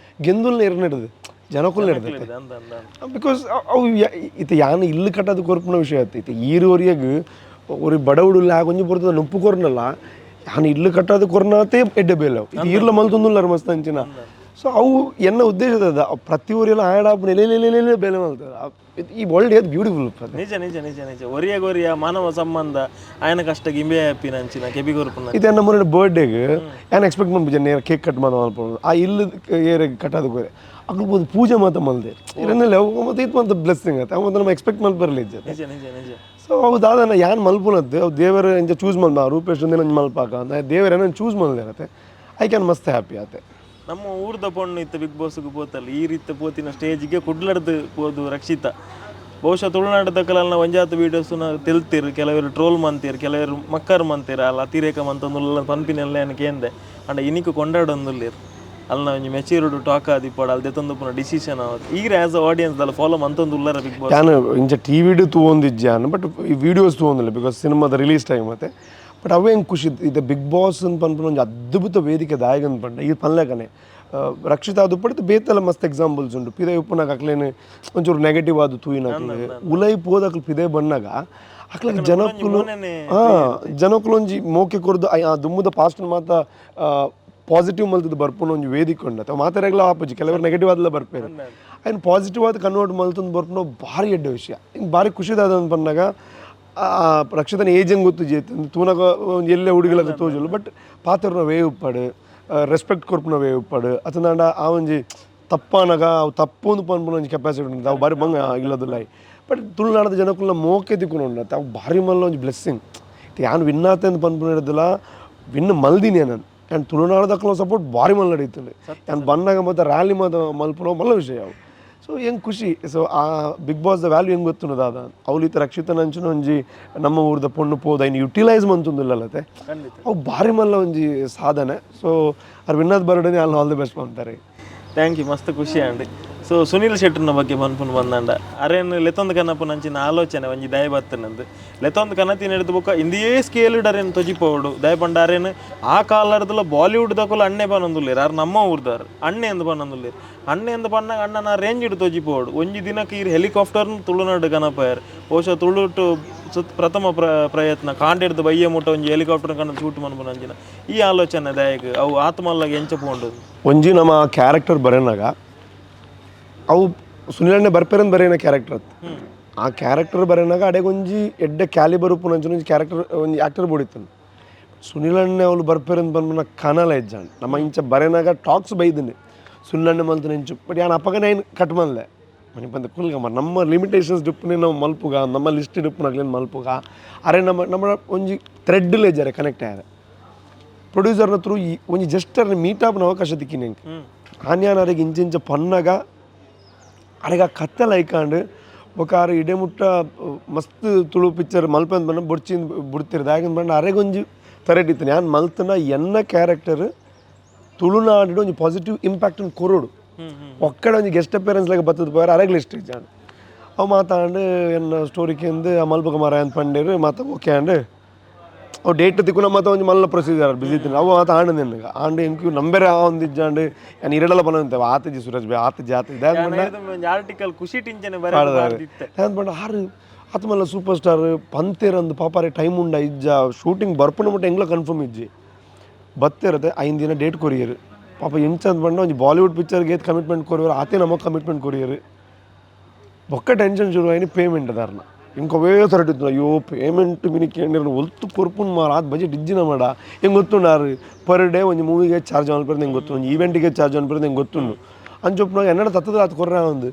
ಗೆಂದುಲ್ನ ಎರ್ನೆಡ್ದು ಜನಕುಲ್ ನೆಡ್ದತ್ತೆ. ಅಂದ ಅಂದ ಅಂದ. Because ಅವು ಇತ್ತೆ ಯಾನ್ ಇಲ್ಲು ಕಟ್ಟೋದು ಕೊರ್ಪುನ ವಿಷಯ ಆಯ್ತು. ಇತ್ತೆ ಈರುವರೆಗೆ ஒரு ಬಡವುಡುಲ್ಲ ಒಂಜಿ ಪೊರ್ತದ ನುಪ್ಪು ಕೊರ್ನಲ್ಲ, ಯಾನ್ ಇಲ್ಲು ಕಟ್ಟೋದು ಕೊರ್ನಾತೆ ಎಡ್ಡೆ ಬೇಲವು ಇದು ಈರ್ಲ ಮಲ್ತೊಂದುಲ್ಲಾರ ಮಸ್ತ್ ಅಂಚಿನ. ಸೊ ಅವು ಎನ್ನ ಉದ್ದೇಶದ ಪ್ರತಿ ಊರೆಲ್ಲ ಆಯಡಾಪುನ ಎಲೆ ಬೇಲೆ ಮಲ್ತದ. ಈ ವರ್ಲ್ಡ್ ಏತ್ ಬ್ಯೂಟಿಫುಲ್. ನಿಜ ನಿಜ ನಿಜ ನಿಜ. ಒರಿಯ ಗೊರಿಯ ಮಾನವ ಸಂಬಂಧ ಆಯನ ಕಷ್ಟ ಗಿಂಬೆ ಹ್ಯಾಪಿನ ಅಂಚಿನ ಕೆಬಿ ಕೊರ್ಪುನ. ಇದು ನಮ್ಮ ಮೊನ್ನೆ ಬರ್ಡೇಗೆ ಯಾನ್ ಎಕ್ಸ್ಪೆಕ್ಟ್ ಮಾಡ್ಬಿಜೆ ನೇರ ಕೇಕ್ ಕಟ್ ಮಾಡ ಮಲ್ಪೊಡು, ಆ ಇಲ್ಲು ಏರ ಕಟ್ಟೋದು ಕೋರೆ ಅಗ್ಲು ಬೋದು ಪೂಜೆ ಮಾತ ಮಲ್ದೆ ಇರನ್ನೆಲ್ಲ ಅವು ಮತ್ತೆ ಇದು ಮತ್ತೆ ಬ್ಲೆಸ್ಸಿಂಗ್ ಆಯ್ತು. ಅವು ಮತ್ತೆ ನಮ್ಮ ಎಕ್ಸ್ಪೆಕ್ಟ್ ಮಲ್ಪ ಬರಲಿ. ನಿಜ ನಿಜ ನಿಜ. ಸೊ ಅವು ದಾದನ ಯಾನ್ ಮಲ್ಪುನದ್ದು ಅವು ದೇವರ ಇಂಚ ಚೂಸ್ ಮಲ್ಪ ರೂಪೇಶ್ ಒಂದಿನ ಮಲ್ಪಾಕ ಅಂತ ದೇವರ ಏನೋ ಚೂಸ್ ಮಲ್ದಿರತ್ತೆ. I can ಮಸ್ತ್ ಹ್ಯಾಪಿ ಆತೆ. ನಮ್ಮ ಊರ್ದ ಪೊಣ್ಣು ಇತ್ತ ಬಿಗ್ ಬಾಸ್ಗೆ ಪೋತಲ್ಲ, ಈ ರೀತಿ ಪೋತಿನ ಸ್ಟೇಜ್ಗೆ ಕುಡ್ಲಡ್ದು ಪೋದು ರಕ್ಷಿತಾ. ಬಹುಶಃ ತುಳುನಾಡದ ಕಲಲ್ನ ಒಂಜಾತ ವೀಡಿಯೋಸ್ನ ತೆಲ್ತೀರು, ಕೆಲವರು ಟ್ರೋಲ್ ಮಂತೀರು, ಕೆಲವರು ಮಕ್ಕರ್ ಮಂತೀರ ಅಲ್ಲ, ಅತಿರೇಕ ಮಂತೊಂದುಲ್ಲ ಪನ್ಪಿನೆಲ್ಲ எனக்கு ಕೇಂದೆ. ಅಂಡ ಇನಿಕ್ ಕೊಂಡಾಡೊಂದುಲ್ಲೇರು ಅಲ್ಲ, ಒಂಜಿ ಮೆಚ್ಯೂರ್ಡ್ ಟಾಕ್ ಆದಿಪ್ಪಡು, ಅಲ್ಲಿ ದೆತ್ತೊಂದು ಪುನ ಡಿಸಿಷನ್ ಆವತ್ತು. ಈಗ as a audience ದಾಲ ಫಾಲೋ ಮಂತೊಂದುಲ್ಲರ ಬಿಗ್ ಬಾಸ್? ಯಾನ್ ಇಂಚ ಟಿ ವಿಡ್ ತೂವೊಂದಿಜ್ಜಾನ್, ಬಟ್ ಈ ವೀಡಿಯೋಸ್ ತೂವೊಂದಿಲ್ಲ, because ಸಿನಿಮಾದ ರಿಲೀಸ್ ಟೈಮ್ ಮತ್ತೆ. ಬಟ್ ಅವೇ ಹೆಂಗೆ ಖುಷಿ ಇದು ಬಿಗ್ ಬಾಸ್ ಅಂತ ಪನ್ಪುನ ಒಂಜಿ ಅದ್ಭುತ ವೇದಿಕೆ ದಾಯಗಂದ್ ಪಂಡ ಈ ಪನ್ಲೆಕನೆ ರಕ್ಷಿತಾ ಅದು ಪಡಿತು ಬೇತಲ ಮಸ್ತ್ ಎಕ್ಸಾಂಪಲ್ಸ್ ಉಂಟು. ಪಿದೆ ಉಪ್ಪುನಾಗ ಅಕ್ಲೇನೆ ಒಂಚೂರು ನೆಗೆಟಿವ್ ಆದ ತೂಯಿನಕ್ಲೆ ಉಲೈ ಪೋದಕ್ಲು ಪಿದೆ ಬಣ್ಣಾಗ ಅಕ್ಲಗೆ ಜನಕ್ಕುಲು ಮೋನೆನೆ. ಜನಕ್ಕುಲು ಒಂಜಿ ಮೋಕೆ ಕೊರ್ದು ಆ ದುಮ್ಮುದ ಪಾಸ್ಟ್ ಮಾತ ಪಾಸಿಟಿವ್ ಮಲ್ತದ ಬರ್ಪುನ ಒಂಜಿ ವೇದಿಕೆ ಉಂಡು. ಮಾತಾಡಗ್ಲ ಆಪುಜಿ, ಕೆಲವರು ನೆಗೆಟಿವ್ ಆದಲ ಬರ್ಪೇರು. ಆಯ್ನ್ ಪಾಸಿಟಿವ್ ಆದ ಕನ್ವರ್ಟ್ ಮಲ್ತಂದು ಬರ್ಪುನ ಭಾರಿ ಎಡ್ಡೆ ವಿಷಯ. ಹಿಂಗೆ ಭಾರಿ ಖುಷಿದಾದ ಅಂತ ಪನ್ನಾಗ ಆ ರಕ್ಷಿತನ ಏಜ್ ಹೆಂಗೆ ಗೊತ್ತು ಜೇತು ತೂನಗ ಒಂಜಿ ಎಲ್ಲೆ ಹುಡುಗಿಲಗ ತೋಜುಲು, ಬಟ್ ಪಾತ್ರನ ವೇ ಉಪ್ಪಾಡು, ರೆಸ್ಪೆಕ್ಟ್ ಕೊರ್ಪುನ ವೇ ಉಪ್ಪಾಡು. ಅತನಾಂಡ ಆ ಒಂಜಿ ತಪ್ಪಾನಗ ಅವು ತಪ್ಪು ಒಂದು ಪನ್ಪುನ ಒಂಜಿ ಕೆಪಾಸಿಟಿ ಉಂಟು. ಅವು ಭಾರಿ ಬಂಗ ಇಲ್ಲದಿಲ್ಲ. ಬಟ್ ತುಳುನಾಡದ ಜನಕ್ಕುಲ್ಲ ಮೋಕೆ ತಿಕ್ಕುನ ಉಂಡತ್ತೆ. ಅವು ಭಾರಿ ಮಲ್ಲ ಒಂಜಿ ಬ್ಲೆಸ್ಸಿಂಗ್. ಯಾನ್ ವಿನ್ ಆತೆ ಅಂತ ಪನ್ಪುನ ಹಿಡ್ದಿಲ್ಲ, ವಿನ್ ಮಲ್ದಿನಿ ನಾನು. ಆ್ಯಂಡ್ ತುಳುನಾಡದಕ್ಕಲ ಸಪೋರ್ಟ್ ಭಾರಿ ಮಲ್ಲ ನಡೀತದೆ. ಆ್ಯಂಡ್ ಬಂದಾಗ ಮತ್ತು ರ್ಯಾಲಿ ಮತ್ತು ಮಲ್ಪುನ ಮಲ್ಲ ವಿಷಯ ಅವು. ಸೊ ಹೆಂಗೆ ಖುಷಿ. ಸೊ ಆ big boss the value ಹೆಂಗೆ ಗೊತ್ತುಂಡು ದಾದ ಅವ್ಲಿತ್ತ ರಕ್ಷಿತನ ಅಂಚಿನ ಒಂಜಿ ನಮ್ಮ ಊರ್ದ ಪೊಣ್ಣು ಪೋದ ಇನ್ನು ಯುಟಿಲೈಸ್ ಮಂತುಂದಿಲ್ಲತ್ತೆ. ಖಂಡಿತ. ಅವು ಭಾರಿ ಮಲ್ಲ ಒಂಜಿ ಸಾಧನೆ. ಸೊ ಅವ್ರು ವಿನ್ನದ್ ಬರಡನೆ ಅಲ್ಲಿ all the best ಅಂತಾರೆ. Thank you, ಮಸ್ತ್ ಖುಷಿ ಆಂಡ್. ಸೊ ಸುನೀಲ್ ಶೆಟ್ಟರ್ನ ಬಗ್ಗೆ ಪನ್ಪುನ ಬಂದಂಡ, ಅರೇನ್ ಲೆತ್ತೊಂದು ಕನಪುನ ಅಂಚಿನ ಆಲೋಚನೆ ಒಂಜಿ ದಯ ಬತ್ತನಂದು ಲೆತ್ತೊಂದು ಕನತಿನ ಹಿಡಿದು ಬೊಕ್ಕ ಇಂದಿಯೇ ಸ್ಕೇಲ್ ಅರೇನ್ ತೊಜಿಪೋಡು ದಯ ಪಂಡ ಅರೇನ್ ಆ ಕಾಲರ್ದಲ ಬಾಲಿವುಡ್ ದಕುಲ ಅಣ್ಣೆ ಪನೊಂದುಲ್ಲೇರು. ಆರ್ ನಮ್ಮ ಊರ್ದಾರ್ ಅಣ್ಣೆ ಎಂದು ಪನೊಂದುಲ್ಲೇರು. ಅಣ್ಣೆ ಎಂದು ಪನ್ನಾಗ ಅಣ್ಣನ ರೇಂಜ್ ಇಡು ತೊಜಿಪೋಡು. ಒಂಜಿ ದಿನಕ್ಕೆ ಈ ಹೆಲಿಕಾಪ್ಟರ್ನ ತುಳುನಾಡು ಕನಪಾಯರ್. ಬಹುಶಃ ತುಳುಟು ಸುತ್ ಪ್ರಥಮ ಪ್ರಯತ್ನ ಕಾಂಡೆಡ್ದು ಬಯ್ಯ ಮುಟ್ಟ ಒಂಜಿ ಹೆಲಿಕಾಪ್ಟರ್ ಕಣ ಶೂಟ್ ಮನ್ಪುನ ಅಂಚಿನ ಈ ಆಲೋಚನೆ ದಾಯಕ್ ಅವು ಆತ್ಮಲ್ಲಾಗ ಎಂಚ ಪೋಂಡು? ಒಂಜಿ ನಮ್ಮ ಕ್ಯಾರೆಕ್ಟರ್ ಬರೆನಾಗ ಅವು ಸುನಿಲಣ್ಣೆ ಬರ್ಪೇರಂದು ಬರೇನ ಕ್ಯಾರೆಕ್ಟರ್ ಅತ್ತು. ಆ ಕ್ಯಾರೆಕ್ಟರ್ ಬರೆನಾಗ ಅಡೆಗೊಂಜಿ ಎಡ್ಡೆ ಕ್ಯಾಲಿಬರ್ ಉಪ್ಪುನಂಚಿನ ಒಂಜಿ ಕ್ಯಾರೆಕ್ಟರ್ ಒಂಜಿ ಆ್ಯಕ್ಟರ್ ಬೋಡಿತ್ತನು. ಸುನಿಲಣ್ಣೆ ಅವಳು ಬರ್ಪೇರಂದು ಬಂದ್ಬಿನ ಕನಲ ಇಜ್ಜಾಂಡ್. ನಮ್ಮ ಇಂಚ ಬರೆನಾಗ ಟಾಕ್ಸ್ ಬೈದಿನಿ ಸುನಿಲಣ್ಣೆ ಮಲ್ತನ ಇಂಚು. ಬಟ್ ಯಾನ್ ಅಪ್ಪಗನೇ ಏನು ಕಟ್ ಮಲ್ಲೆ ಮನೆ ಬಂದ ಕುಲ್ಗಮ್ಮ ನಮ್ಮ ಲಿಮಿಟೇಷನ್ಸ್ ಡಿಪ್ಪುನೆ ನಾವು ಮಲ್ಪುಗ, ನಮ್ಮ ಲಿಸ್ಟ್ ಡಿಪ್ಪುನಾಗ್ಲೇನು ಮಲ್ಪುಗ. ಅರೆ ನಮ್ಮ ನಮ್ಮ ಒಂಜಿ ಥ್ರೆಡ್ ಲೇಜರೆ ಕನೆಕ್ಟ್ ಆಯ್ರೆ ಪ್ರೊಡ್ಯೂಸರ್ನ ತ್ರೂ ಈ ಒಂಜಿ ಜಸ್ಟ್ ಅರ್ನ ಮೀಟ್ ಆಪ್ನ ಅವಕಾಶ ತಿಕ್ಕಿನಿ ಎಂಕ್. ಆನ್ಯಾನರಿಗೆ ಇಂಚಿಂಚ ಪನ್ನಗ ಅರೆಗ ಕತ್ತೆ ಲೈಕಾಂಡ್ ಬೊಕ ಆರು ಇಡೆ ಮುಟ್ಟ ಮಸ್ತ್ ತುಳು ಪಿಕ್ಚರ್ ಮಲ್ಪಂದ್ ಬಣ್ಣ ಬೊಡ್ಚಿ ಬುಡ್ತಿರ್ ದಾಯಕಂದ್ ಬಣ್ಣ ಅರೆಗೊಂಜಿ ತರೆಟಿತ್ತು. ಯಾನ್ ಮಲ್ತನ ಎನ್ನ ಕ್ಯಾರೆಕ್ಟರ್ ತುಳುನಾಡು ಒಂಜಿ ಪಾಸಿಟಿವ್ ಇಂಪ್ಯಾಕ್ಟ್ ಕೊರೋಡು ಒಕ್ಕಡೆ ಒಂಜಿ ಗೆಸ್ಟ್ ಅಪಿಯರೆನ್ಸ್ ಲಾಗ ಬತ್ತದ ಪೋಯರ್ ಅರೆಗ್ಲ ಇಷ್ಟ ಇಜ್ಜಾಂಡ್. ಅವು ಮಾತಾಂಡ್ ಎನ್ನ ಸ್ಟೋರಿ ಕೇಂದು ಆ ಮಲ್ಪಕ ಮಾರ ಅಂತ ಪಂಡೇರು ಮಾತ ಓಕೆ ಅಂಡ್ ಅವು ಡೇಟ್ ತಿಕ್ಕುನ ಮಾತ ಒಂಜಿ ಮಲ್ಲ ಪ್ರೊಸೀಜರ್ ಬಿಸಿ ಇತ್ತು. ಅವು ಆತ ಆಂಡ್ ನಿನ್ಗ ಆಂಡ್ ಎಂಕು ನಂಬೆರೆ ಒಂದಿಜ್ಜಾಂಡ್. ಯಾನ್ ಇರಡಲ ಬನಂತೆ ಆತಜಿ ಸುರಜ್ ಬೇ ಆತಜಿ ಆತಜಿ ದಾಯ್ ಒಂಜಿ ಆರ್ಟಿಕಲ್ ಖುಷಿ ಟಿಂಚನೆ ಬರೆದಿತ್ತೆ. ಪಂಡ ಆರು ಆತ ಮಲ್ಲ ಸೂಪರ್ ಸ್ಟಾರ್ ಪಂತೇರಂದು ಪಾಪಾರೆ ಟೈಮ್ ಉಂಡ ಇಜ್ಜ, ಶೂಟಿಂಗ್ ಬರ್ಪುನ ಮುಟ್ಟ ಎಂಗ್ಲ ಕನ್ಫರ್ಮ್ ಇಜ್ಜಿ ಬತ್ತಿರತ್ತೆ. 5 ದಿನ ಡೇಟ್ ಕೊರಿಯರ್ ಪಾಪ ಎಂಚ ಅಂದ್ ಬಂಡ ಒಂಜಿ ಬಾಲಿವುಡ್ ಪಿಕ್ಚರ್ಗೆ ಏತ್ ಕಮಿಟ್ಮೆಂಟ್ ಕೊರಿಯರ್ ಆತೆ ನಮಗೆ ಕಮಿಟ್ಮೆಂಟ್ ಕೊರಿಯರ್. ಬೊಕ್ಕ ಟೆನ್ಷನ್ ಶುರು ಆಯ್ನಿ ಪೇಮೆಂಟ್ ದಾರನ. ಇಂಕೊವೇ ತರಟಿತ್ತು, ಅಯ್ಯೋ ಪೇಮೆಂಟ್ ಮಿನಿ ಕೇಂದ್ರ ಒಲ್ತು ಕೊರ್ಪುನ್ ಮಾರ, ಆತ್ ಬಜೆಟ್ ಇಜ್ಜಿನ ಮಾಡ. ಹೆಂಗೆ ಗೊತ್ತುಂಡಾರು ಪರ್ ಡೇ ಒಂಜಿ ಮೂವಿಗೆ ಚಾರ್ಜ್ ಅನ್ಪೇರು ಹೆಂಗೆ ಗೊತ್ತು, ಒಂಜಿ ಈವೆಂಟಿಗೆ ಚಾರ್ಜ್ ಅನ್ಪೇರು ಹೆಂಗೆ ಗೊತ್ತುಂಡು. ಅಂಚೊಪ್ಪುನಾಗ ಎನ್ನಡ ತತ್ತದ ಆತು ಕೊರ್ರ ಒಂದು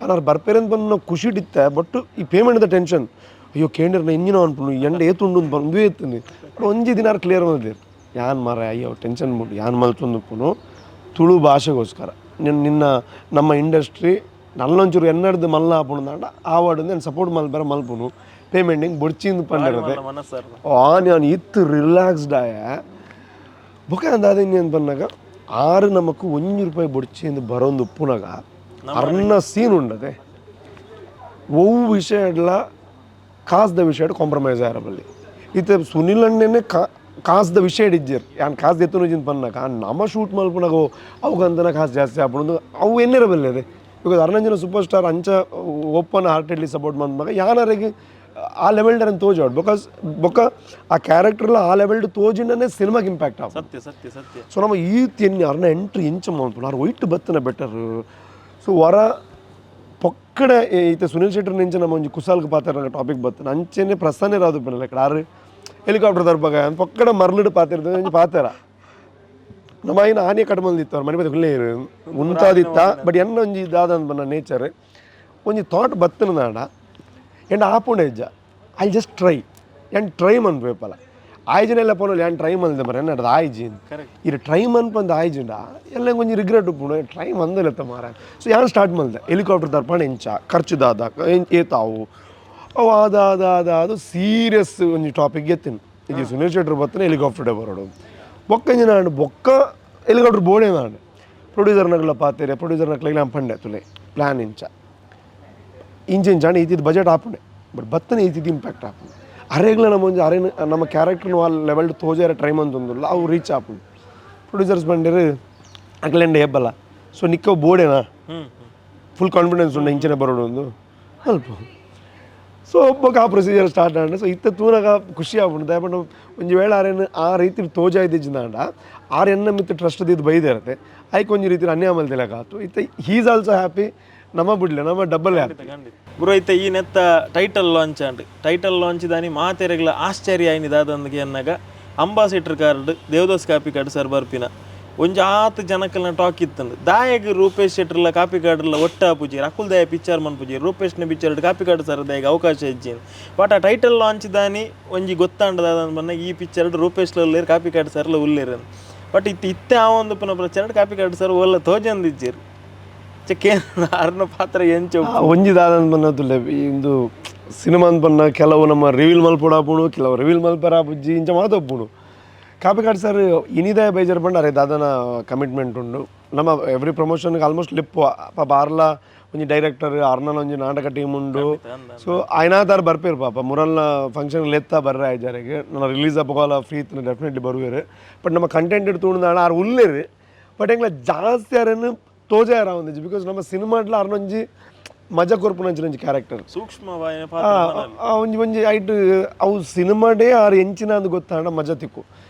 ಅನ್ನಾರು ಬರ್ಪೇರಂತ ಬಂದು ನಾವು ಖುಷಿ ಇತ್ತೆ. ಬಟ್ ಈ ಪೇಮೆಂಟ್ದ ಟೆನ್ಷನ್. ಅಯ್ಯೋ ಕೇಂದ್ರ ಇಂಜಿನ ಅನ್ಪುನು ಎಂಡ ಏತುಂಡು ಪನ್ ಉಂದು ಏತುಂಡು. ಬಟ್ ಒಂಜಿ ದಿನ ಕ್ಲಿಯರ್ ಮಲ್ದೇರು ಯಾನ್ ಮಾರ, ಅಯ್ಯೋ ಟೆನ್ಷನ್ ಬಿಟ್ಟು ಯಾನ್ ಮಲ್ತೊಂದುಪ್ಪುನು ತುಳು ಭಾಷೆಗೋಸ್ಕರ. ನಿನ್ನ ನಿನ್ನ ನಮ್ಮ ಇಂಡಸ್ಟ್ರಿ ನಲ್ಲೊಂಚೂರು ಎನ್ನಡ್ದು ಮಲ್ಲ ಆಪುಂಡು ದಾಂಡ ಆವಾಡು ನಾನು ಸಪೋರ್ಟ್ ಮಲ್ಪೆರ ಮಲ್ಪುನು, ಪೇಮೆಂಟ್ ಹಿಂಗೆ ಬೊಡ್ಚಿಂದು ಪಂಡಿರದೆ. ಮನಸ್ಸರ್. ಆನ್ ಯಾನ್ ಇತ್ತು ರಿಲ್ಯಾಕ್ಸ್ಡ್ ಆಯ. ಬೊಕ ಅಂದಾದ ಇನ್ನೇನು ಬಂದಾಗ ಆರು ನಮಕ್ 1 ರೂಪಾಯಿ ಬೊಡ್ಚಿಂದು ಬರೋಂದು ಉಪ್ಪುನಗ ಅರ್ನ ಸೀನ್ ಉಂಡದೆ. ಒವು ವಿಷಯ ಇಡ್ಲ ಕಾಸ್ದ ವಿಷಯ ಕಾಂಪ್ರಮೈಸ್ ಆರಬಲ್ಲಿ. ಇತ್ತೆ ಸುನಿಲ್ ಅಣ್ಣನೇ ಕಾಸ್ದ ವಿಷಯ ಇಜ್ಜೆರ್. ಯಾನ್ ಕಾಸ್ ದೆತ್ತುನು ಪನ್ನಾಗ ನಮ್ಮ ಶೂಟ್ ಮಲ್ಪುನಗ ಅವು ಅಂತನ ಕಾಸು ಜಾಸ್ತಿ ಆಪುಂಡು ಅವು ಎನ್ನಿರಬಲ್ಲೆ ಅದೇ. Because ಅರ್ನಂಜನ super star ಅಂಚ open heartedly support ಮನ್ಪುನಗ ಯಾನರೆಗ್ ಆ ಲೆವೆಲ್ ಡರನ್ ತೋಜೋಡು. Because ಬೊಕ್ಕ ಆ ಕ್ಯಾರೆಕ್ಟರ್ಲ ಆ ಲೆವೆಲ್ ತೋಜಿಂಡನೆ ಸಿನಿಮಾಗೆ ಇಂಪ್ಯಾಕ್ಟ್ ಆಪುಂಡು. ಸತ್ಯ ಸತ್ಯ ಸತ್ಯ. ಸೊ ನಮ್ಮ ಈ ತಿನ್ನಿ ಅರ್ನ ಎಂಟ್ರಿ ಇಂಚ ಮಲ್ಪುನು, ಆರ್ ಒಯ್ಟ್ ಬತ್ತನ ಬೆಟರ್. ಸೊ ವರ ಪೊಕ್ಕಡೆ ಈತ ಸುನಿಲ್ ಶೆಟ್ಟರ್ ನಿಂಚ ನಮ್ಮ ಒಂಜಿ ಕುಸಾಲ್ಗೆ ಪಾತ್ರ ಟಾಪಿಕ್ ಬತ್ತನ ಅಂಚೆನೆ ಪ್ರಸನ್ನ ರಾದು ಪನಲ್ಲ ಆರು ಹೆಲಿಕಾಪ್ಟರ್ ತರ್ಬಾಗ ಪೊಕ್ಕಡೆ ಮರ್ಲಿಡ್ ಪಾತಿರ್ದ ಒಂಜಿ ಪಾತೆರ. ನಮ್ಮ ಐನ ಆನೆ ಕಟ್ಮಲ್ದಿತ್ತು ಅವ್ರ ಮನೆ ಬದಿ ಹುಲ್ಲೆ ಉಂತಾದಿತ್ತ. ಬಟ್ ಎನ್ನ ಒಂಜಿ ದಾದ ಬನ್ನ ನೇಚರ್ ಒಂಜಿ ಥಾಟ್ ಬತ್ತನ ದಾಂಡ ಎಂಡ ಆಪುಂಡ ಇಜ್ಜ, I just try and try ಮನ್ಪೇಪಲ ಆಯ್ಜನೆಲ್ಲ ಪೋನಲ್ಲಿ ಯಾನ್ ಟ್ರೈ ಮಲ್ದೆ ಮರ ಎನ್ನಡ್ದು ಆಯ್ಜಿ. ಕರೆಕ್ಟ್. ಇರು ಟ್ರೈ ಮನ್ಪಂದು ಆಯ್ಜಿಂಡ ಎಲ್ಲ ಒಂಜಿ ರಿಗ್ರೆಟ್ ಉಪ್ಪುಂಡು, ಟ್ರೈ ಮಂದಲೆತ್ತ ಮಾರ. ಸೊ ಯಾನ್ ಸ್ಟಾರ್ಟ್ ಮಲ್ದೆ ಹೆಲಿಕಾಪ್ಟರ್ ತರ್ಪಣ ಎಂಚ ಖರ್ಚು ದಾದ ಏತಾವು ಅವು ಆದ ಆದ ಆದ ಅದು ಸೀರಿಯಸ್ ಒಂಜಿ ಟಾಪಿಕ್ ಎತ್ತಿನ. ಇದು ಸುನೀಲ್ ಶೆಟ್ಟರ್ ಬತ್ತನ ಹೆಲಿಕಾಪ್ಟರ್ ಬರೋಡು ಬೊಕ್ಕ ಇಂಜಿನ ಬೊಕ್ಕ ಹೆಲಿಕಾಪ್ಟರ್ ಬೋಡೆ ನಾಡು ಪ್ರೊಡ್ಯೂಸರ್ ನಗಲ ಪಾತೆರೆ. ಪ್ರೊಡ್ಯೂಸರ್ ನಕ್ಲೆಗ್ ನಾನು ಪಂಡೆ, ತುಲೆ ಪ್ಲಾನ್ ಇಂಚ ಇಂಚ ಇಂಚಾಂಡ ಈತಿದ್ದು ಬಜೆಟ್ ಆಪುಂಡೆ, ಬಟ್ ಬತ್ತನೆ ಈತಿದ್ದು ಇಂಪ್ಯಾಕ್ಟ್ ಆಪುಂಡು. ಅರೆಗ್ಲ ನಮ್ಮ ಒಂಜಿ ಅರೆ ನಮ್ಮ ಕ್ಯಾರೆಕ್ಟರ್ನ ಆ ಲೆವೆಲ್ ತೋಜಾರ ಟ್ರೈ ಮಂತೊಂದುಲ್ಲ, ಅವು ರೀಚ್ ಆಪುಂಡು. ಪ್ರೊಡ್ಯೂಸರ್ಸ್ ಬಂದಿರು ಅಕ್ಲೆಂಡ ಹೆಬ್ಬಲ್ಲ. ಸೊ ನಿಕ್ಕ ಬೋಡೆನಾ ಹ್ಮ್ ಫುಲ್ ಕಾನ್ಫಿಡೆನ್ಸ್ ಉಂಡು ಇಂಚಿನ ಬರೋಡು ಒಂದು ಅಲ್ಪ. ಸೊ ಒಬ್ಬ ಆ ಪ್ರೊಸೀಜರ್ ಸ್ಟಾರ್ಟ್ ಆಂಡ. ಸೊ ಇತ್ತ ತೂನಗ ಖುಷಿ ಆಪುಂಡು. ದಯಪಂಡ ಒಂಜಿ ವೇಳೆ ಆರೇನು ಆ ರೀತಿ ತೋಜಾಯ್ದಿಜ್ಜಿಂದಾಂಡ ಆರ್ ಎನ್ನ ಮಿತ್ತು ಟ್ರಸ್ಟ್ ದಿದ್ದು ಬೈದಿರತ್ತೆ, ಐಕ್ ಒಂಜಿ ರೀತಿ ಅನ್ಯಾಯ ಮಲ್ತಿಲಕ ಆತು. ಇತ್ತ he's also happy. ನಮ್ಮ ಬುಡ್ಲೆ ನಮ್ಮ ಡಬಲ್ ಹ್ಯಾಪಿ. ಖಂಡಿತ ಖಂಡಿತ ಗುರು. ಐತೆ ಈ ನೆತ್ತ ಟೈಟಲ್ ಲಾಂಚ್ ಅಂಡ್ ಟೈಟಲ್ ಲಾಂಚ್ ದಾನಿ ಮಾತೆರೆಗ್ಲ ಆಶ್ಚರ್ಯ ಆಯ್ನಿ ದಾದಂದಿಗೆ ಅನ್ನಾಗ ambassador card Devdas Kapikad sir ಬರ್ಪಿನ ಒಂಜಿ ಆತ್ ಜನಕಲ್ನ ಟಾಕ್ ಇತ್ತಂದು. ದಾಯಗ್ ರೂಪೇಶ್ ಶೆಟ್ಟರ್ಲ ಕಾಪಿಕಾಡ್ಲ ಒಟ್ಟ ಪೂಜೆ ಅಕುಲ್ ದಾಯ ಪಿಕ್ಚರ್ ಮನ್ಪುಜಿ, ರೂಪೇಶ್ನ ಪಿಕ್ಚರ್ ಕಾಪಿಕಾಡ್ ಸರ್ ದಾಯಗ್ ಅವಕಾಶ ಇಜ್ಜಿನ್. ಬಟ್ ಆ ಟೈಟಲ್ ಲಾಂಚ್ ದಾನಿ ಒಂಜಿ ಗೊತ್ತಾಂಡ ದಾದಂದ್ ಬನ್ನ ಈ ಪಿಕ್ಚರ್ ರೂಪೇಶ್ ಉಲ್ಲೇರ್, ಕಾಪಿಕಾಡ್ ಸರ್ಲ ಉಲ್ಲೇರ್. ಬಟ್ ಇತ್ತೆ ಇತ್ತೆ ಆ ಒಂದು ಪುನಃ ಪ್ರಚಾರ ಕಾಪಿಕಾಡ್ ಸರ್ ಒಲ್ಲ ತೋಜಂದಿಜ್ಜೇರು ಚೆಕ್ಕೆ ಅರ್ನ ಪಾತ್ರ ಎಂಚ? ಒಂಜಿ ದಾದಂದ್ ಬನ್ನದುಲ್ಲೆ ಇಂದು ಸಿನಿಮಾ ಅಂದ್ ಬನ್ನ ಕೆಲವು ನಮ್ಮ ರಿವೀಲ್ ಮಲ್ಪೊಡಾಪುಂಡು, ಕೆಲವು ರಿವೀಲ್ ಮಲ್ಪರ ಬುಜ್ಜಿ ಇಂಚ ಮಾತೊಪ್ಪುಂಡು. ಕಾಪಿಕಾಡ್ ಸರ್ ಇನಿದಾಯ ಬೇಜಾರು ಬಂಡ ಅರೆ ದಾದನ ಕಮಿಟ್ಮೆಂಟ್ ಉಂಡು. ನಮ್ಮ ಎವ್ರಿ ಪ್ರಮೋಷನ್ಗೆ ಆಲ್ಮೋಸ್ಟ್ ಲಿಪ್ಪು ಪಾಪ. ಆರ್ಲ ಒಂಜಿ ಡೈರೆಕ್ಟರ್ ಅರ್ನನ ಒಂಜಿ ನಾಟಕ ಟೀಮ್ ಉಂಡು. ಸೊ ಆಯ್ನಾದಾರ್ ಬರ್ಪೇರು ಪಾಪ. ಮುರಲ್ನ ಫಂಕ್ಷನ್ ಲೆತ್ತ ಬರ್ರೆ ಆಯ್ಜಾರಿಗೆ. ನನ್ನ ರಿಲೀಸ್ ಅಪ್ಪಗೋಲ ಫ್ರೀ ಇತ್ತು, ಡೆಫಿನೆಟ್ಲಿ ಬರುವೇರು. ಬಟ್ ನಮ್ಮ ಕಂಟೆಂಟ್ ತೂಂದಾಣ ಆರ್ ಉಲ್ಲೇರು. ಬಟ್ ಎಂಗ್ಲ ಜಾಸ್ತಿ ಆರನ್ನು ತೋಜಾರ ಒಂದಿಜ್ಜಿ, because ನಮ್ಮ ಸಿನಿಮಾಡ್ಲ ಅರ್ನೊಂಜಿ ಮಜಾ ಕೊರ್ಪುನಂಚಿನ ಒಂಜಿ ಕ್ಯಾರೆಕ್ಟರ್. ಸೂಕ್ಷ್ಮವಾಯಿನ ಪಾತ್ರ ಮನಲ್. ಒಂಜಿ ಒಂಜಿ ಐಟ್ ಅವು ಸಿನಿಮಾಡೇ ಆರ್ ಎಂಚಿನ ಅಂದ್ ಗೊತ್ತಾಂಡ ಮಜಾ ತಿಕ್ಕು.